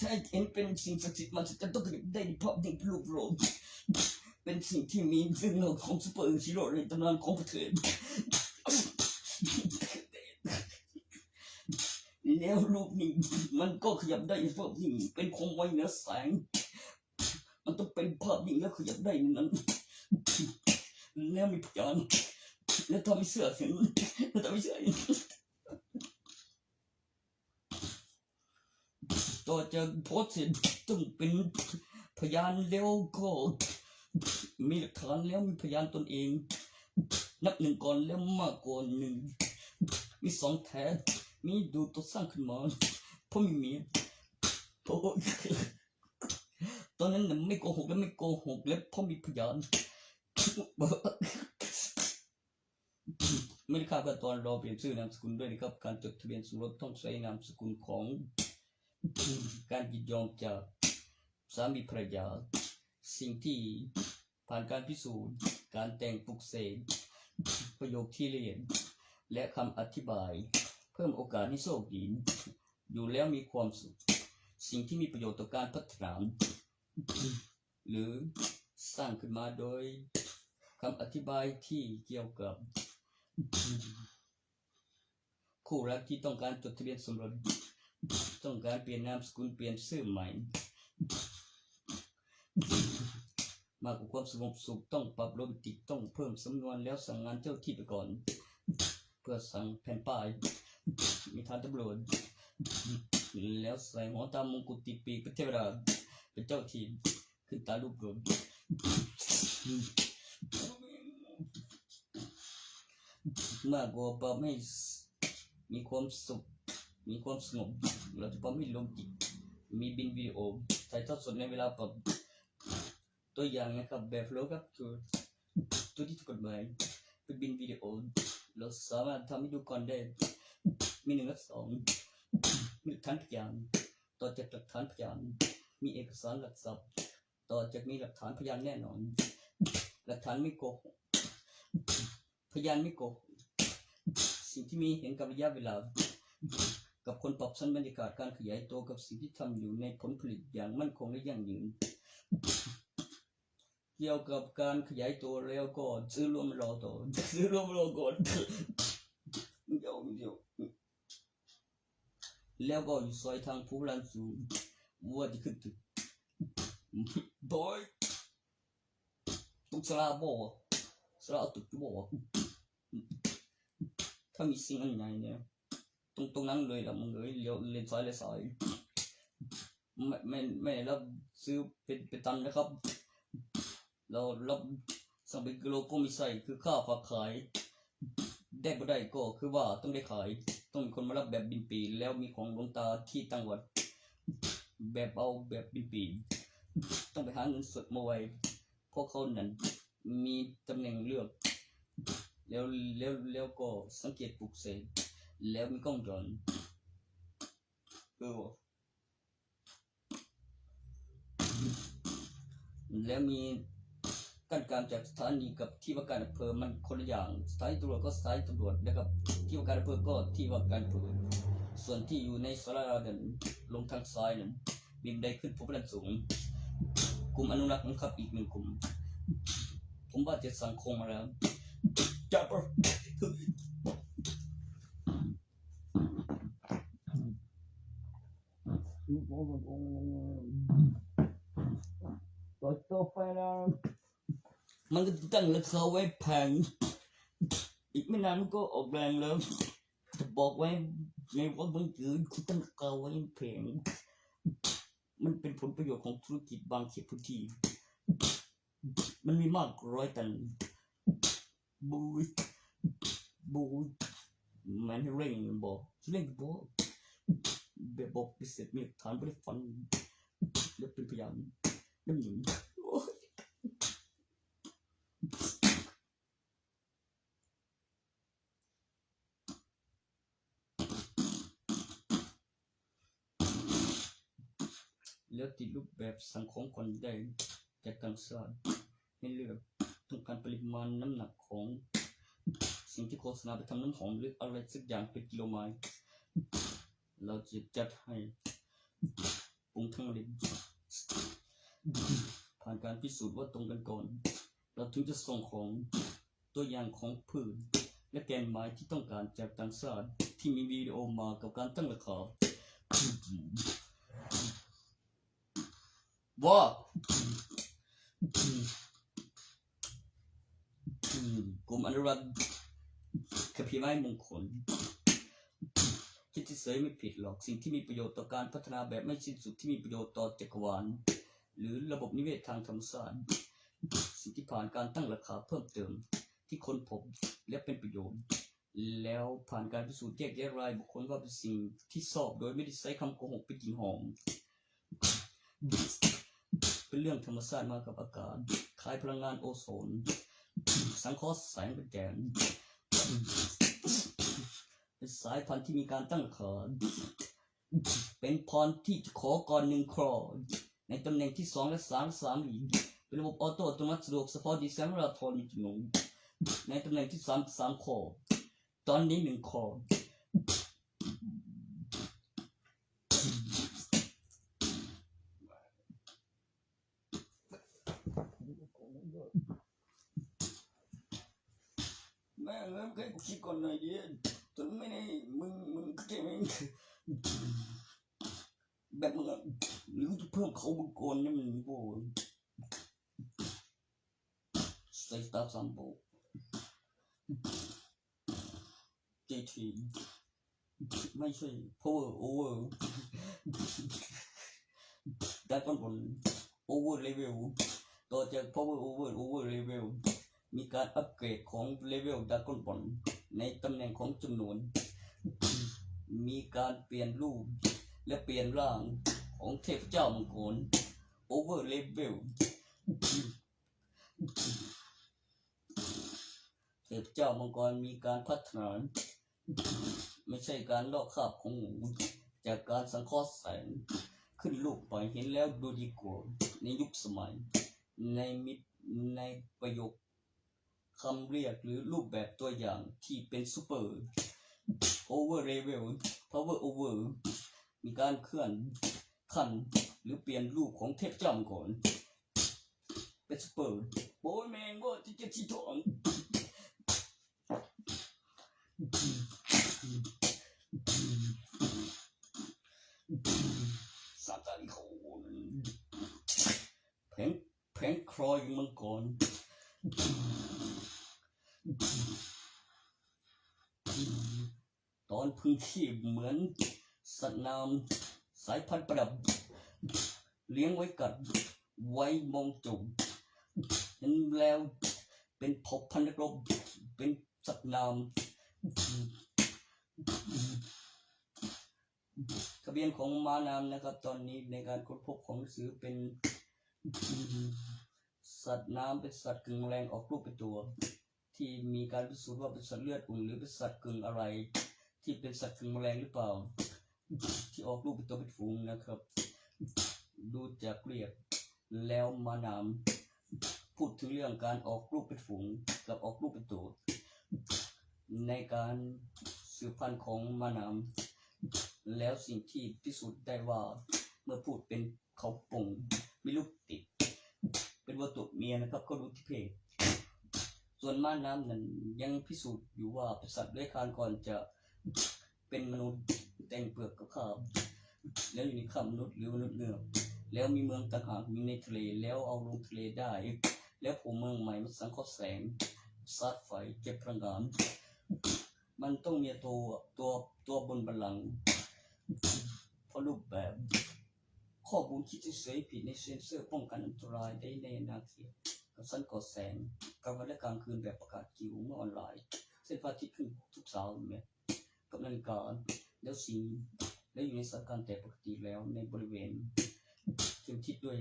ຖ້າເຫັນເປັນສິ່ງສັກສິດມະຫັດສະຈັນ ຕ້ອງກະດິກໄດ້ພາບນີ້ເປັນຮູບໂລກ ເປັນສິ່ງທີ່ມີເລື່ອງເລົ່າຂອງຊຸບເປີຮີໂຣໃນຕຳນານຂອງປະເທດ ແລ້ວຮູບນີ້ມັນກໍຂະຫຍັບໄດ້ ພາບນີ້ເປັນຄວາມໄວເໜືອແສງ ມັນຕ້ອງເປັນພາບນີ້ແລ້ວຂະຫຍັບໄດ້ນັ້ນ ແລ້ວມີພະຍານ ແລ້ວທຳໃຫ້ເຊື່ອເຫັນ ແລ້ວທຳໃຫ້ເຊື່ອເຫັນ. ຕໍ່ຈາກໂພສເສັດຕ້ອງເປັນພະຍານ ແລ້ວກໍມີຫຼັກຖານ ແລ້ວມີພະຍານຕົນເອງ ນັບໜຶ່ງກ່ອນ ແລ້ວມາກກວ່າໜຶ່ງ ມີສອງແທ້ ມີດູຕົວສ້າງຂຶ້ນມາ ເພາະມີເມຍ ເພາະ ຕອນນັ້ນນະ ໄມ່ໂກຫົກ ແລະ ໄມ່ໂກຫົກ ແລະ ເພາະມີພະຍານ. ມີຄ່າຂັ້ນຕອນລໍປ່ຽນຊື່ນາມສະກຸນດ້ວຍນະຄັບ ການຈົດທະບຽນສົມລົດຕ້ອງໃຊ້ນາມສະກຸນຂອງການຍິນຍອມຈາກສາມີພັນລະຍາ ສິ່ງທີ່ຜ່ານການພິສູດ ການແຕ່ງປຸກເສກ ປະໂຫຍກທີ່ລະອຽດ ແລະ ຄຳອະທິບາຍ ເພີ່ມໂອກາດໃຫ້ໂຊກດີ ຢູ່ແລ້ວມີຄວາມສຸກ ສິ່ງທີ່ມີປະໂຫຍດຕໍ່ການພັດທະນາ ຫຼື ສ້າງຂຶ້ນມາໂດຍຄຳອະທິບາຍທີ່ກ່ຽວກັບຄູ່ລັກທີ່ຕ້ອງການຈົດທະບຽນສົມລົດ, ຕ້ອງການປ່ຽນນາມສະກຸນ, ປ່ຽນຊື່ໃໝ່, ມາກກວ່າຄວາມສະຫງົບສຸກ, ຕ້ອງປັບໂຣແມນຕິກ, ຕ້ອງເພີ່ມສຳນວນແລ້ວສັ່ງງານເຈົ້າທີ່ໄປກ່ອນ ເພື່ອສັ່ງແຜ່ນປ້າຍ ມີຖານຕຳຫຼວດ ແລ້ວໃສ່ຫົວຕາມງກຸດຕິດປີກເປັນເທວະດາ ເປັນເຈົ້າທີ່ຂຶ້ນຕາລູບໂລກ ມາກກວ່າປັບໃຫ້ມີຄວາມສຸກ ມີຄວາມສະຫງົບ ເຮົາຈະປັບໃຫ້ໂລແມນຕິກ ມີບິນວິດີໂອ ຖ່າຍທອດສົດໃນເວລາປັບ ຕົວຢ່າງນະຄັບ ແບບໂລກັບຄື ຕົວທີ່ຖືກກົດໝາຍ ເປັນບິນວິດີໂອ ເຮົາສາມາດທຳໃຫ້ດູກ່ອນໄດ້ ມີໜຶ່ງ ແລະ ສອງ ມີຫຼັກຖານພະຍານ ຕໍ່ຈາກຫຼັກຖານພະຍານ ມີເອກະສານຫຼັກຊັບ ຕໍ່ຈາກມີຫຼັກຖານພະຍານແນ່ນອນ ຫຼັກຖານມີໂກ ພະຍານມີໂກ ສິ່ງທີ່ມີເຫັນກັບໄລຍະເວລາ ກັບຄົນປັບສັນບັນຍາກາດການຂະຫຍາຍໂຕ ກັບສິ່ງທີ່ທຳຢູ່ໃນຜົນຜະລິດຢ່າງໝັ້ນຄົງ ແລະ ຢັ້ງຢືນ ກ່ຽວກັບການຂະຫຍາຍໂຕ ແລ້ວກໍຊື້ລວມລໍຕໍ່ ຊື້ລວມລໍກ່ອນ ດຽວ ດຽວ ແລ້ວກໍຢູ່ຊອຍທາງພູລານສູງ ວ່າຈະຂຶ້ນຕຶກ ໂດຍ ຕົກສາລາບໍ່ວະ ສາລາເອົາຕົກຢູ່ບໍ່ວະ ຖ້າມີສິ່ງອັນໃຫຍ່ແນວ ຕົງ ຕົງນັ້ນເລີຍລະ ມຶງເອີຍ ລ້ຽວ ລ້ຽວຊ້າຍ ລ້ຽວຊ້າຍ ແມ່ນ ແມ່ນ ແມ່ນລະ ຊື້ເປັນ ເປັນຕັນນະຄັບ ແລ້ວ ແລ້ວສັ່ງເປັນກິໂລກໍມີໃສ່ ຄືຄ້າຝາກຂາຍ ໄດ້ບໍ່ໄດ້ກໍຄືວ່າຕ້ອງໄດ້ຂາຍ, ຕ້ອງມີຄົນມາຮັບແບບບິນປີ ແລ້ວມີຂອງຫຼວງຕາທີ່ຕັ້ງວັດ ແບບເອົາແບບບິນປີ ຕ້ອງໄປຫາເງິນສົດມາໄວ້ ເພາະເຂົານັ້ນມີຕຳແໜ່ງເລືອກ ແລ້ວ ແລ້ວ ແລ້ວກໍສັງເກດປຸກເສກ ແລ້ວມີກ້ອງຈອນ ເອີ ແລ້ວມີຂັ້ນກາງຈາກສະຖານີກັບທີ່ວ່າການອຳເພີ ມັນຄົນລະຢ່າງ. ສະຖານີຕຳຫຼວດກໍສະຖານີຕຳຫຼວດ ແລະ ກັບທີ່ວ່າການອຳເພີກໍທີ່ວ່າການອຳເພີ. ສ່ວນທີ່ຢູ່ໃນສາລານັ້ນ ລົງທາງຊ້າຍນັ້ນ ມີບັນໄດຂຶ້ນພົບບັນດານສູງ. ກຸ່ມອະນຸລັກນຳຂັບອີກໜຶ່ງກຸ່ມ. ຜົມວ່າຈະສັ່ງຂອງມາແລ້ວ. ຈັບ ມັນກໍຕັ້ງລາຄາໄວ້ແພງ, ອີກໄມ່ນານມັນກໍອອກແຮງແລ້ວ. ຈະບອກໄວ້ໃນວ່າບັງເກີດ ຄືຕັ້ງລາຄາໄວ້ແພງ. ມັນເປັນຜົນປະໂຫຍດຂອງທຸລະກິດບາງເຂດພື້ນທີ່. ມັນມີມາກຮ້ອຍຕັນ. ບູຍ ບູຍ ແມ່ນໃຫ້ເລັ່ງແມ່ນບໍ່? ຊິເລັ່ງບໍ່? ແບບບໍ່ປະຕິເສດ ມີຫຼັກຖານ ບໍ່ໄດ້ຝັນ ແລະ ເປັນພະຍານນຳ. ໂອ້ຍ. ແລ້ວຕິດຮູບແບບສັ່ງຂອງກ່ອນໄດ້ຈາກຕ່າງຊາດໃຫ້ເລືອກ, ຕ້ອງການປະລິມານນ້ຳໜັກຂອງສິ່ງທີ່ໂຄສະນາໄປທຳນ້ຳຫອມ ຫຼື ອະໄລສັກຢ່າງເປັນກິໂລໄມລ໌, ເຮົາຈະຈັດໃຫ້ ປຸງທັງເລັບ ຜ່ານການພິສູດວ່າຕົງກັນກ່ອນ, ເຮົາເຖິງຈະສົ່ງຂອງ ຕົວຢ່າງຂອງພືດ ແລະ ແກນໄມ້ທີ່ຕ້ອງການຈາກຕ່າງຊາດ ທີ່ມີວິດີໂອມາກັບການຕັ້ງລາຄາ. ບໍ່ ກຸ່ມອະນຸລັກຄຳພີໄມ້ມົງຄົນ ຄິດເສຍໆ ບໍ່ຜິດຫຼອກ. ສິ່ງທີ່ມີປະໂຫຍດຕໍ່ການພັດທະນາແບບໄມ່ສິ້ນສຸດ ທີ່ມີປະໂຫຍດຕໍ່ຈັກກະວານ ຫຼື ລະບົບນິເວດທາງທຳມະຊາດ, ສິ່ງທີ່ຜ່ານການຕັ້ງລາຄາເພີ່ມເຕີມ ທີ່ຄົ້ນພົບ ແລະ ເປັນປະໂຫຍດ ແລ້ວຜ່ານການພິສູດແຍກແຍະລາຍບຸກຄົນວ່າເປັນສິ່ງທີ່ຊອບ ໂດຍບໍ່ໄດ້ໃຊ້ຄຳໂກຫກເປັນກິ່ນຫອມ. ເປັນເລື່ອງທຳມະຊາດມາກັບອາກາດ, ຂາຍພະລັງງານໂອໂຊນ, ສັງເຄາະແສງເປັນແກນ, ເປັນສາຍພັນທີ່ມີການຕັ້ງລາຄາ, ເປັນພອນທີ່ຈະຂໍກ່ອນໜຶ່ງຄອ ໃນຕຳແໜ່ງທີສອງ ແລະ ສາມ ສາມອີກ, ເປັນລະບົບອອໂຕ້ອັດຕະໂນມັດສະດວກສະເພາະດີເຊນເວລາທອນມີຈຳນວນ ໃນຕຳແໜ່ງທີສາມ ສາມຄອ ຕອນນີ້ໜຶ່ງຄອ. ແມ່ງເອີຍ ໃຫ້ກູຄິດກ່ອນໜ້ອຍເດ ຕົນແມ່ນ ມຶງ ມຶງເກັ່ງແບບ ມຶງ ຫຼື ກູຈະເພີ່ມເຂົ້າມຶງກ່ອນ ຍັງບໍ່ ໃສ່ສະຕາສາມໂບກ ຈີທີ ໄມ່ໃຊ່ ພາວເວີ ໂອເວີ ດຣາກອນບອນ ໂອເວີເລເວວ ຕໍ່ຈາກພາວເວີ ໂອເວີ ໂອເວີເລເວວ ມີການອັບເກຣດຂອງເລເວວດຣາກອນບອນ ໃນຕຳແໜ່ງຂອງຈຳນວນ ມີການປ່ຽນຮູບ ແລະ ປ່ຽນຮ່າງຂອງເທບເຈົ້າມັງກອນ ໂອເວີເລເວວ. ເທບເຈົ້າມັງກອນມີການພັດທະນາ ໄມ່ໃຊ່ການລອກຄາບຂອງໝູ ຈາກການສັງເຄາະແສງ ຂຶ້ນຮູບໄປເຫັນແລ້ວດູດີກວ່າໃນຍຸກສະໄໝ ໃນມິດ ໃນປະໂຫຍກຄຳລຽກ ຫຼື ຮູບແບບຕົວຢ່າງທີ່ເປັນ Super Over Level Power Over ມີການເຄື່ອນຂັ້ນ ຫຼື ປ່ຽນຮູບຂອງເທບເຈົ້າມັງກອນ ເປັນ Super ໂອ້ຍ ແມ່ງບໍ່ ເຈັດ ເຈັດ ສີທອງ ສາມຕາລີໂຄ ແຜງ ແຜງຄລອຍມັງກອນ ຕອນເພິ່ງຄີບເໝືອນສັດນ້ຳ ສາຍພັນປະດັບ ລ້ຽງໄວ້ກັດ ໄວ້ມອງຈົງ ເຫັນແລ້ວເປັນເຜົ່າພັນນັກລົບ ເປັນສັດນ້ຳ ທະບຽນຂອງມ້ານ້ຳນະຄັບ ຕອນນີ້ໃນການຄົ້ນພົບຂອງໜັງສືເປັນສັດນ້ຳ ເປັນສັດກຶ່ງແມະແລງອອກລູກເປັນຕົວ ທີ່ມີການພິສູດວ່າເປັນສັດເລືອດອຸ່ນ ຫຼື ເປັນສັດກຶ່ງອາໄລ ທີ່ເປັນສັດກຶ່ງແມະແລງຫຼືເປົ່າ ທີ່ອອກລູກເປັນຕົວເປັນຝູງນະຄັບ. ດູຈາກລຽບແລ້ວມ້ານ້ຳ ພູດເຖິງເລື່ອງການອອກລູກເປັນຝູງກັບອອກລູກເປັນໂຕ ໃນການສືບພັນຂອງມ້ານ້ຳ ແລ້ວສິ່ງທີ່ພິສູດໄດ້ວ່າ ເມື່ອພູດເປັນເຂົາປົ່ງ ມີລູກຕິດ ເປັນວັດຕົວເມຍນະຄັບ ເຂົາດູດທີ່ເພດ. ສ່ວນມ້ານ້ຳນັ້ນຍັງພິສູດຢູ່ວ່າເປັນສັດເລືອຍຄານ ກ່ອນຈະເປັນມະນຸດ ແຕ່ງເປືອກກັບຄາບ ແລ້ວຢູ່ໃນຄາບມະນຸດ ຫຼື ມະນຸດເງືອກ ແລ້ວມີເມືອງຕ່າງຫາກຢູ່ໃນທະເລ ແລ້ວເອົາລົງທະເລໄດ້ ແລ້ວໂຜເມືອງໃໝ່ມາສັງເຄາະແສງ ສາດໄຟ ເກັບພະລັງງານ. ມັນຕ້ອງມີຕົວ ຕົວ ຕົວບົນບັນລັງ ເພາະຮູບແບບ ຂໍ້ມູນຄິດເສຍໆ ຜິດໃນເຊັນເຊີປ້ອງກັນອັນຕະລາຍໄດ້ໃນອະນາເຂດ ກັບຊັ້ນກໍ່ແສງກາງວັນ ແລະ ກາງຄືນ ແບບປະກາດກິວເມື່ອອອນລາຍ ເຊັ່ນ ພະອາທິດຂຶ້ນທຸກເຊົ້າແມ່ນກັບນາລິກາ ແລ້ວສິ່ງ ແລ້ວຢູ່ໃນສະຖານການແຕ່ປົກກະຕິແລ້ວ ໃນບໍລິເວນເຂັມທິດດ້ວຍ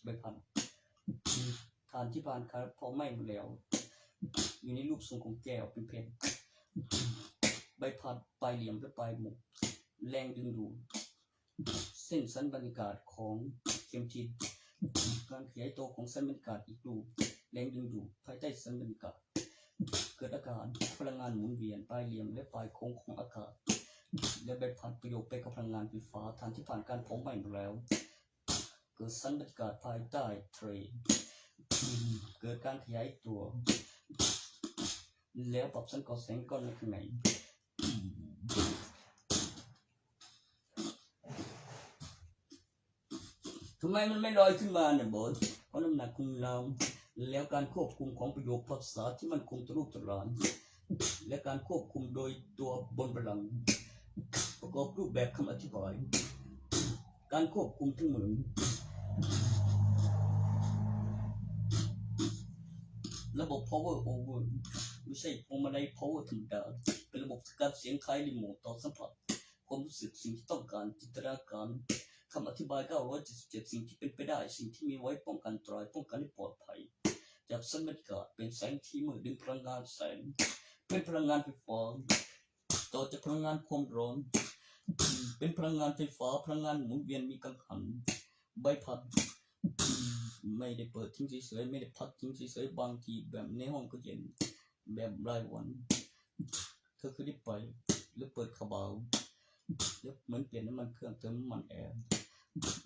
ໃບພັດ ຖ່ານທີ່ຜ່ານການເຜົາໄໝ້ໝົດແລ້ວ ຢູ່ໃນຮູບຊົງຂອງແກ້ວເປັນເພັດ ໃບພັດ ປາຍຫຼ່ຽມ ແລະ ປາຍໝຸກ ແລງດຶງດູດ ເຊັ່ນສັນບັນຍາກາດຂອງເຂັມທິດ ການຂະຫຍາຍໂຕຂອງສັນບັນຍາກາດອີກຮູບ ແລງດຶງດູດພາຍໃຕ້ສັນບັນຍາກາດ ເກີດອາກາດ ພະລັງງານໝູນວຽນ ປາຍຫຼ່ຽມ ແລະ ປາຍໂຄ້ງຂອງອາກາດ ແລະ ໃບພັດປະໂຍກໄປກັບພະລັງງານໄຟຟ້າ ຖ່ານທີ່ຜ່ານການເຜົາໄໝ້ໝົດແລ້ວ ເກີດສັນບັນຍາກາດພາຍໃຕ້ທະເລ ເກີດການຂະຫຍາຍຕົວ ແລ້ວປັບສັນກໍ່ແສງກ່ອນໃນຂ້າງໃນ. ທຳໄມມັນໄມ່ລອຍຂຶ້ນມານະບໍ? ເພາະນ້ຳໜັກຂອງນ້ຳ ແລ້ວການຄວບຄຸມຂອງປະໂຫຍກພາສາທີ່ໝັ້ນຄົງຕະລຸຕະຫຼານ ແລະ ການຄວບຄຸມໂດຍຕົວບົນບັນລັງ ປະກອບຮູບແບບຄຳອະທິບາຍ ການຄວບຄຸມທັງໝົດ ລະບົບພາວເວີໂອເວີ ບໍ່ໃຊ່ພວງມາໄລພາວເວີທຳມະດາ ເປັນລະບົບສະກັດສຽງຂາຍຣີໂມດຕໍ່ສຳຜັດ ຄວາມຮູ້ສຶກ ສິ່ງທີ່ຕ້ອງການ ຈິນຕະນາການ ຄຳອະທິບາຍເກົ້າຮ້ອຍເຈັດສິບເຈັດ ສິ່ງທີ່ເປັນໄປໄດ້ ສິ່ງທີ່ມີໄວ້ປ້ອງກັນອັນຕະລາຍ ປ້ອງກັນໃຫ້ປອດໄພຈາກສັນບັນຍາກາດ ເປັນແສງທີ່ມືດ ດຶງພະລັງງານແສງ ເປັນພະລັງງານໄຟຟ້າ ຕໍ່ຈາກພະລັງງານຄວາມຮ້ອນ ເປັນພະລັງງານໄຟຟ້າ ພະລັງງານໝູນວຽນມີກັງຫັນ ໃບພັດ ໄມ່ໄດ້ເປີດຖິ້ມເສຍໆ ໄມ່ໄດ້ພັດຖິ້ມເສຍໆ ບາງທີແບບໃນຫ້ອງກໍເຢັນ ແບບລາຍວັນ ເທີຄືໄດ້ໄປ ຫຼື ເປີດຂະບາວ ຫຼື ໝັນປ່ຽນນ້ຳມັນເຄື່ອງ ເຕີມນ້ຳມັນແອ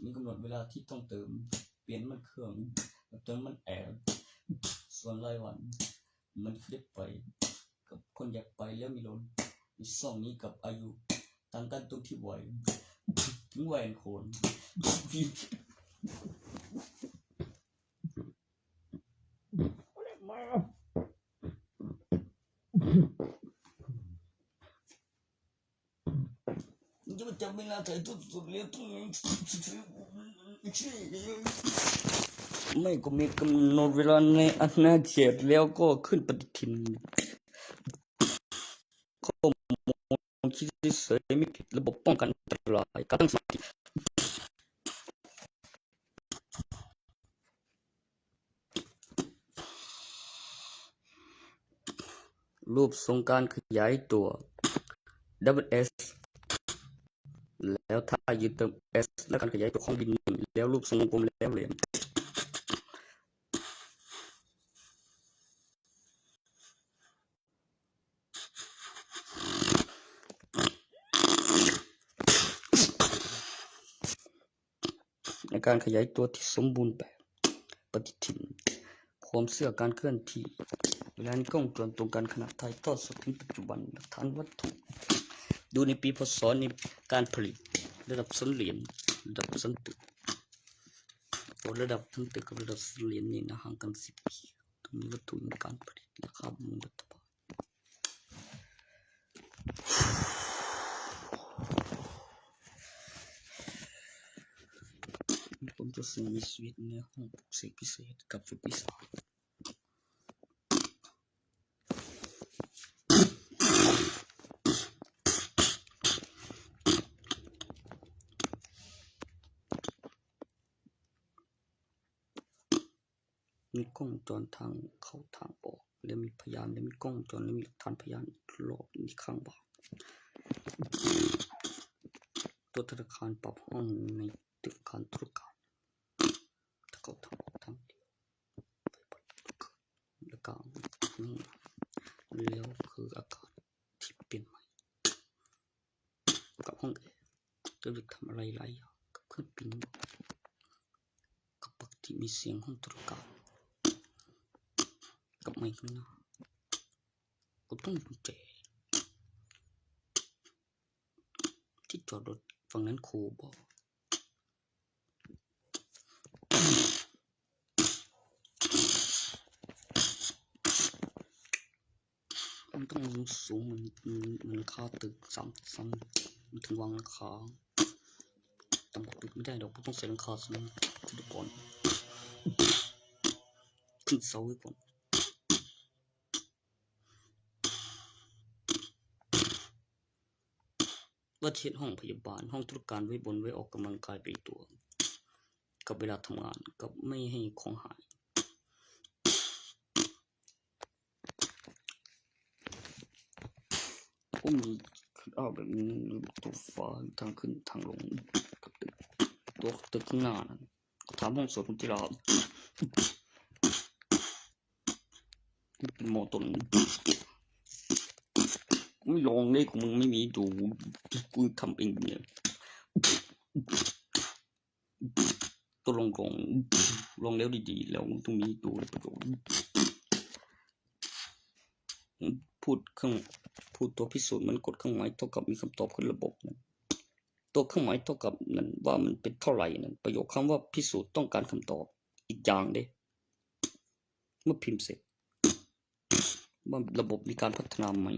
ມີກຳນົດເວລາທີ່ຕ້ອງເຕີມ ປ່ຽນນ້ຳມັນເຄື່ອງ ເຕີມນ້ຳມັນແອ ສ່ວນລາຍວັນ ມັນຄືໄດ້ໄປ ກັບຄົນຢາກໄປແລ້ວມີລົດ ມີຊ່ອງນີ້ກັບອາຍຸ ຕ່າງກັນຕົງທີ່ໄວ ເຖິງໄວອັນໂຄນ ຈະມາຈັບເວລາຖ່າຍທອດສົດແລ້ວ ໄມ່ກໍມີກຳນົດເວລາໃນອະນາເຂດ ແລ້ວກໍຂຶ້ນປະຕິທິນ ຂໍ້ມູນຄິດເສຍ ມີຜິດລະບົບປ້ອງກັນອັນຕະລາຍກັບທັງສອງທີ່ ຮູບຊົງການຂະຫຍາຍຕົວ ດັບເບິນເອັສ ແລ້ວຖ້າຢືນເຕີມເອັສ ແລ້ວການຂະຫຍາຍຕົວຂອງບິນນີ້ ແລ້ວຮູບຊົງວົງກົມແຫຼມ ໃນການຂະຫຍາຍຕົວທີ່ສົມບູນແບບ ປະຕິທິນ ຄວາມເຊື່ອການເຄື່ອນທີ່ ເວລານີ້ກ້ອງຈອນຕົງກັນ ຂະນະຖ່າຍທອດສົດເຖິງປັດຈຸບັນ ຫຼັກຖານວັດຖຸ ດູໃນປີ ພ.ສ. ນີ້ ການຜະລິດ ລະດັບສັນຫຼຽນ ລະດັບສັນຕຶກ ໂຕລະດັບສັນຕຶກກັບລະດັບສັນຫຼຽນນີ້ນະ ຫ່າງກັນສິບປີ ຕ້ອງມີວັດຖຸໃນການຜະລິດ ລາຄາປະມູນລັດຖະບານ. ຜົມຈະສົ່ງມີຊີວິດໃນຫ້ອງປຸກເສກພິເສດກັບຝຶກວິຊາ. ມີກ້ອງວົງຈອນທາງເຂົ້າທາງອອກ ແລະ ມີພະຍານ ແລະ ມີກ້ອງວົງຈອນ ແລະ ມີຫຼັກຖານພະຍານອີກລອບໜຶ່ງຂ້າງບ້ານ. ຕົວທະນາຄານປັບຫ້ອງໃນຕຶກອາຄານທຸລະການ ທາງເຂົ້າທາງອອກທາງດຽວ ແລ້ວກໍ ແລ້ວຄືອາກາດທີ່ປ່ຽນໃໝ່ ກັບຫ້ອງແອ ກໍຢາກທຳອະໄລຫຼາຍຢ່າງ ກັບເຄື່ອງປິ່ນ ກັບປະກະຕິມີສຽງຫ້ອງທຸລະການ ກັບໄມ້ຂ້າງໜ້າ ກໍຕ້ອງມີກຸນແຈ ທີ່ຈອດລົດຝັ່ງນັ້ນຄູ່ບໍ່? ມັນຕ້ອງສູງເໝືອນ ເໝືອນ ເໝືອນຫຼັງຄາຕຶກສາມຊັ້ນ ມັນເຖິງວາງຫຼັງຄາ. ຕ່ຳກວ່າຕຶກບໍ່ໄດ້ດອກ, ບໍ່ຕ້ອງໃສ່ຫຼັງຄາຊັ້ນ ຄືແຕ່ກ່ອນ ຂຶ້ນເສົາໄວ້ກ່ອນ. ວ່າຈະເຮັດຫ້ອງພະຍາບານ, ຫ້ອງທຸລະການໄວ້ບ່ອນໄວ້ອອກກຳລັງກາຍໄປຕົວະ ກັບເວລາທຳງານ ກັບໄວ້ໃຫ້ຂອງຫາຍ. ໂອ້ ມີຂຶ້ນອາບແບບນີ້ ໂຊຟາ ທາງຂຶ້ນທາງລົງ ກັບຕຶກ ຕົວະຕຶກຂ້າງໜ້ານັ້ນ. ຖາມຫ້ອງສວດພຸ້ນຕິລະ ເປັນໝໍຕົ້ນ ກູລອງເດ້ ຂອງມຶງໄມ່ມີດູ ກູທຳເອງເລີຍ ຕົວລອງ ລອງ ລອງແລ້ວດີໆ ແລ້ວມັນຕ້ອງມີໂຕໄດ້ປະໂຫຍດ. ພູດເຄື່ອງ ພູດຕົວພິສູດ ມັນກົດເຄື່ອງໝາຍເທົ່າກັບມີຄຳຕອບຂຶ້ນລະບົບນັ້ນ ຕົວເຄື່ອງໝາຍເທົ່າກັບນັ້ນວ່າມັນເປັນເທົ່າໃດນັ້ນ. ປະໂຫຍດຄຳວ່າພິສູດຕ້ອງການຄຳຕອບອີກຢ່າງເດ້ ເມື່ອພິມເສັດ ວ່າລະບົບມີການພັດທະນາໃໝ່.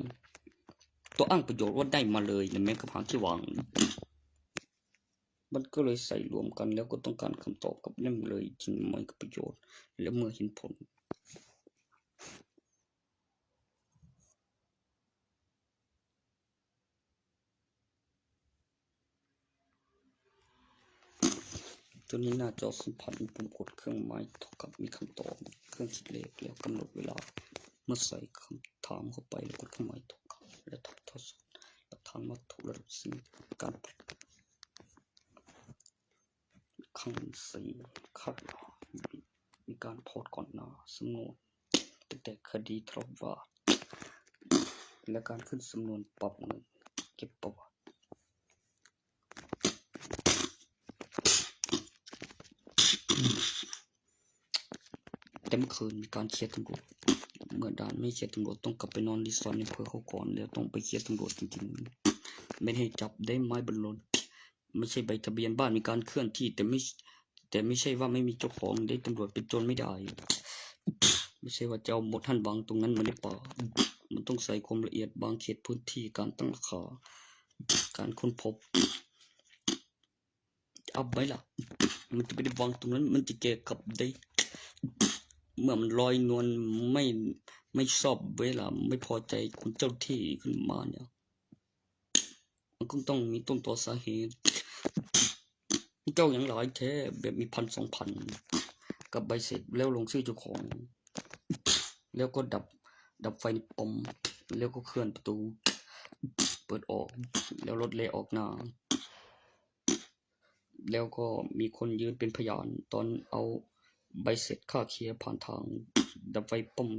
ຕົວອ້າງປະໂຫຍດວ່າໄດ້ມາເລີຍນັ້ນແມ່ນກັບຫາງທີ່ວ່າງ ມັນກໍເລີຍໃສ່ລວມກັນ ແລ້ວກໍຕ້ອງການຄຳຕອບກັບນັ້ນເລີຍ ຈຶ່ງໝາຍກັບປະໂຫຍດ ແລະ ເມື່ອເຫັນຜົນ. ຕົວນີ້ໜ້າຈໍສຳຜັດ ມີປຸ່ມກົດເຄື່ອງໝາຍເທົ່າກັບມີຄຳຕອບ ເຄື່ອງຄິດເລກ ແລ້ວກຳນົດເວລາເມື່ອໃສ່ຄຳຖາມເຂົ້າໄປ ແລ້ວກົດເຄື່ອງໝາຍເທົ່າກັບ ແລະ ຖ່າຍທອດສົດຫຼັກຖານວັດຖຸລະດັບສີ່ ການຄັ້ງສີ່ ຄາດວ່າມີການຖອດກ່ອນໜ້າສຳນວນ ຕັ້ງແຕ່ຄະດີທະເລາະວິວາດ ແລະ ການຂຶ້ນສຳນວນປັບເງິນເກັບປະຫວັດ. ແຕ່ເມື່ອຄືນມີການເຄຍຕຳຫຼວດ ເມື່ອດ່ານມີເຄຍຕຳຫຼວດ ຕ້ອງກັບໄປນອນຣີສອດໃນອຳເພີເຂົາກ່ອນ ແລ້ວຕ້ອງໄປເຄຍຕຳຫຼວດຈິງໆ ແມ່ນໃຫ້ຈັບໄດ້ໝາຍບັນລົນ ໄມ່ໃຊ່ໃບທະບຽນບ້ານມີການເຄື່ອນທີ່ ແຕ່ໄມ່ ແຕ່ໄມ່ໃຊ່ວ່າໄມ່ມີເຈົ້າຂອງເດ້ ຕຳຫຼວດເປັນໂຈນໄມ່ໄດ້ ໄມ່ໃຊ່ວ່າຈະເອົາໝົດຫັ້ນວາງຕົງນັ້ນ ມັນໄດ້ປະ ມັນຕ້ອງໃຊ້ຄວາມລະອຽດ ບາງເຂດພື້ນທີ່ ການຕັ້ງລາຄາ ການຄົ້ນພົບ ເອົາໄວ້ລະ ມັນຈະໄປໄດ້ວາງຕົງນັ້ນ ມັນຈະແກ້ກັບໄດ້ ເມື່ອມັນລອຍນວນ ໄມ່ ໄມ່ຊອບເວລາ ໄມ່ພໍໃຈຄົນເຈົ້າທີ່ຂຶ້ນມາເນຍ ມັນກໍຕ້ອງມີຕົ້ນຕໍສາເຫດ ເຈົ້າຫຍັງຫຼາຍແທ້ ແບບມີພັນສອງພັນ ກັບໃບເສັດ ແລ້ວລົງຊື່ເຈົ້າຂອງ ແລ້ວກໍດັບ ດັບໄຟໃນປ້ອມ ແລ້ວກໍເຄື່ອນປະຕູເປີດອອກ ແລ້ວລົດແລ່ອອກໜ້າ ແລ້ວກໍມີຄົນຢືນເປັນພະຍານຕອນເອົາ ໃບເສັດຄ່າເຄຍຜ່ານທາງ ດັບໄຟປ້ອມ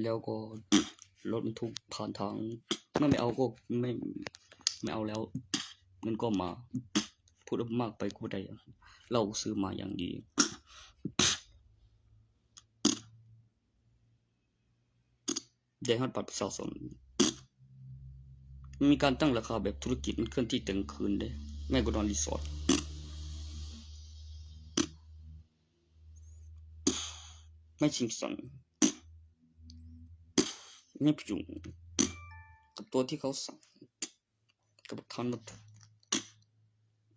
ແລ້ວກໍລົດບັນທຸກຜ່ານທາງ ເມື່ອໄມ່ເອົາກໍໄມ່ ໄມ່ເອົາແລ້ວ ເງິນກໍມາ ພູດມາກໄປກໍບໍ່ໄດ້ ເຫຼົ້າຊື້ມາຢ່າງດີ. ໄດ້ຮອດບັດປະຊາຊົນ ມີການຕັ້ງລາຄາແບບທຸລະກິດ ມັນເຄື່ອນທີ່ແຕ່ກາງຄືນເດ້ ແມ່ນກໍນອນຣີສອດ ແມ່ຊິງສັນ ແມ່ພະຍຸງ ກັບຕົວທີ່ເຂົາສັ່ງ ກັບບັກທ່ານມາ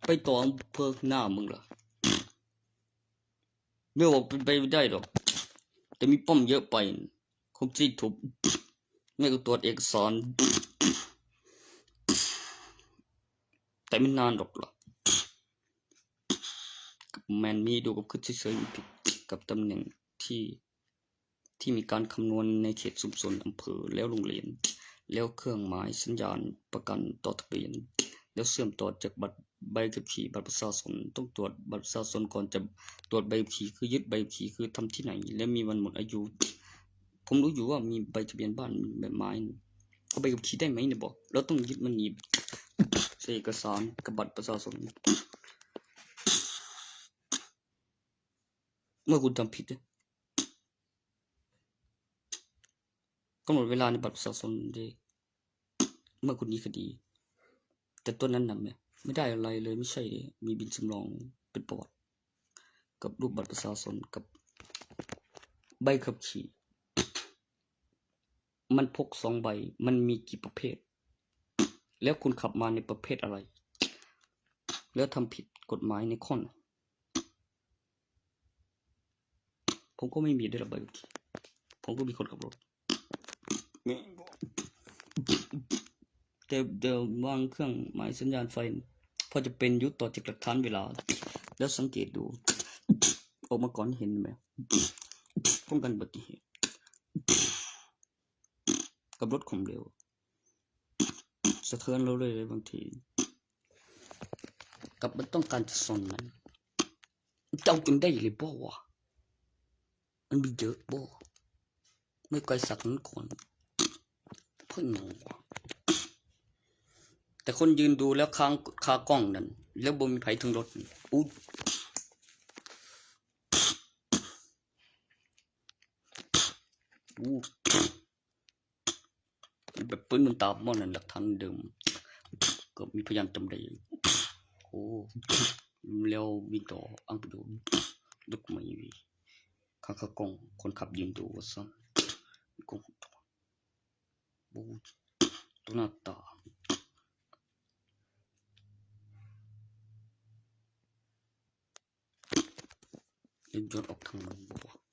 ໄປຕໍ່ອຳເພີໜ້າເມືອງລະ. ແມ່ນວ່າເປັນໄປບໍ່ໄດ້ດອກ ແຕ່ມີປ້ອມເຍອະໄປ ຄົນຊິທຸບ ແມ່ກໍຕວດເອກະສານ ແຕ່ບໍ່ນານດອກລະ ແມ່ນມີດູກັບຄຶດເສີຍໆ ຜິດກັບຕຳແໜ່ງ ທີ່ ທີ່ມີການຄຳນວນໃນເຂດຊຸມຊົນ, ອຳເພີ ແລ້ວໂຮງຮຽນ, ແລ້ວເຄື່ອງໝາຍສັນຍານປະກັນຕໍ່ທະບຽນ, ແລ້ວເຊື່ອມຕໍ່ຈາກບັດໃບຂັບຂີ່, ບັດປະຊາຊົນ, ຕ້ອງຕວດບັດປະຊາຊົນກ່ອນຈະຕວດໃບຂັບຂີ່, ຄືຍຶດໃບຂັບຂີ່, ຄືທຳທີ່ໄຫນ ແລະ ມີວັນໝົດອາຍຸ. ຜົມຮູ້ຢູ່ວ່າມີໃບທະບຽນບ້ານ, ມີໃບໄມ້, ເອົາໃບຂັບຂີ່ໄດ້ໄໝນີ້ບໍ? ລາວຕ້ອງຍຶດມາໜີບໃສ່ເອກະສານກັບບັດປະຊາຊົນ. ເມື່ອຄຸນທຳຜິດເດ ກຳນົດເວລາໃນບັດປະຊາຊົນເດ ເມື່ອຄຸນໜີຄະດີ. ແຕ່ຕົວນັ້ນນະແມ່ ໄມ່ໄດ້ອະໄລເລີຍ, ໄມ່ໃຊ່ເດ, ມີບິນສຳລອງເປັນປະຫວັດ ກັບຮູບບັດປະຊາຊົນ ກັບໃບຂັບຂີ່. ມັນພົກສອງໃບ, ມັນມີກີ່ປະເພດ? ແລ້ວຄຸນຂັບມາໃນປະເພດອະໄລ? ແລ້ວທຳຜິດກົດໝາຍໃນຂໍ້ໃດ? ຜົມກໍໄມ່ມີເດລະໃບຂັບຂີ່, ຜົມກໍມີຄົນຂັບລົດ. ແຕ່ ແຕ່ວາງເຄື່ອງໝາຍສັນຍານໄຟ ພໍຈະເປັນຢູ່ ຕໍ່ຈາກຫຼັກຖານເວລາ. ແລ້ວສັງເກດດູ, ອອກມາກ່ອນເຫັນແມ່ນບໍ່? ປ້ອງກັນອຸບັດຕິເຫດ ຂັບລົດຄວາມເລັວ ສະເທືອນໂລກເລີຍເດ້ບາງທີ. ກັບມັນຕ້ອງການຈະຊົນນັ້ນ ເຈົ້າຈຶ່ງໄດ້ເລີຍບໍ່ວະ? ມັນມີເຍອະບໍ່? ໄມ່ໄກສັກນັ້ນກ່ອນ ເພິ່ນຫຍັງວະ? ແຕ່ຄົນຢືນດູແລ້ວຄາ ຄາກ້ອງນັ້ນ ແລ້ວບໍ່ມີໃຜເທິງລົດ. ອູ້ ອູ້ ແບບເປີດມັນຕາມອນນັ້ນ ຫຼັກຖານເດີມ ກໍມີພະຍານຈຳໄດ້. ໂອ້ ແລ້ວວິນຕໍ່ອັງປະໂດ ລຸກໃໝ່ ຄາ ຄາກ້ອງ ຄົນຂັບຢືນດູວ່າຊັ້ນ. ໂອ້ ໂຕໜ້າຕາ ເຮັດຍົດອອກທາງໃໝ່ບໍ່ວະ?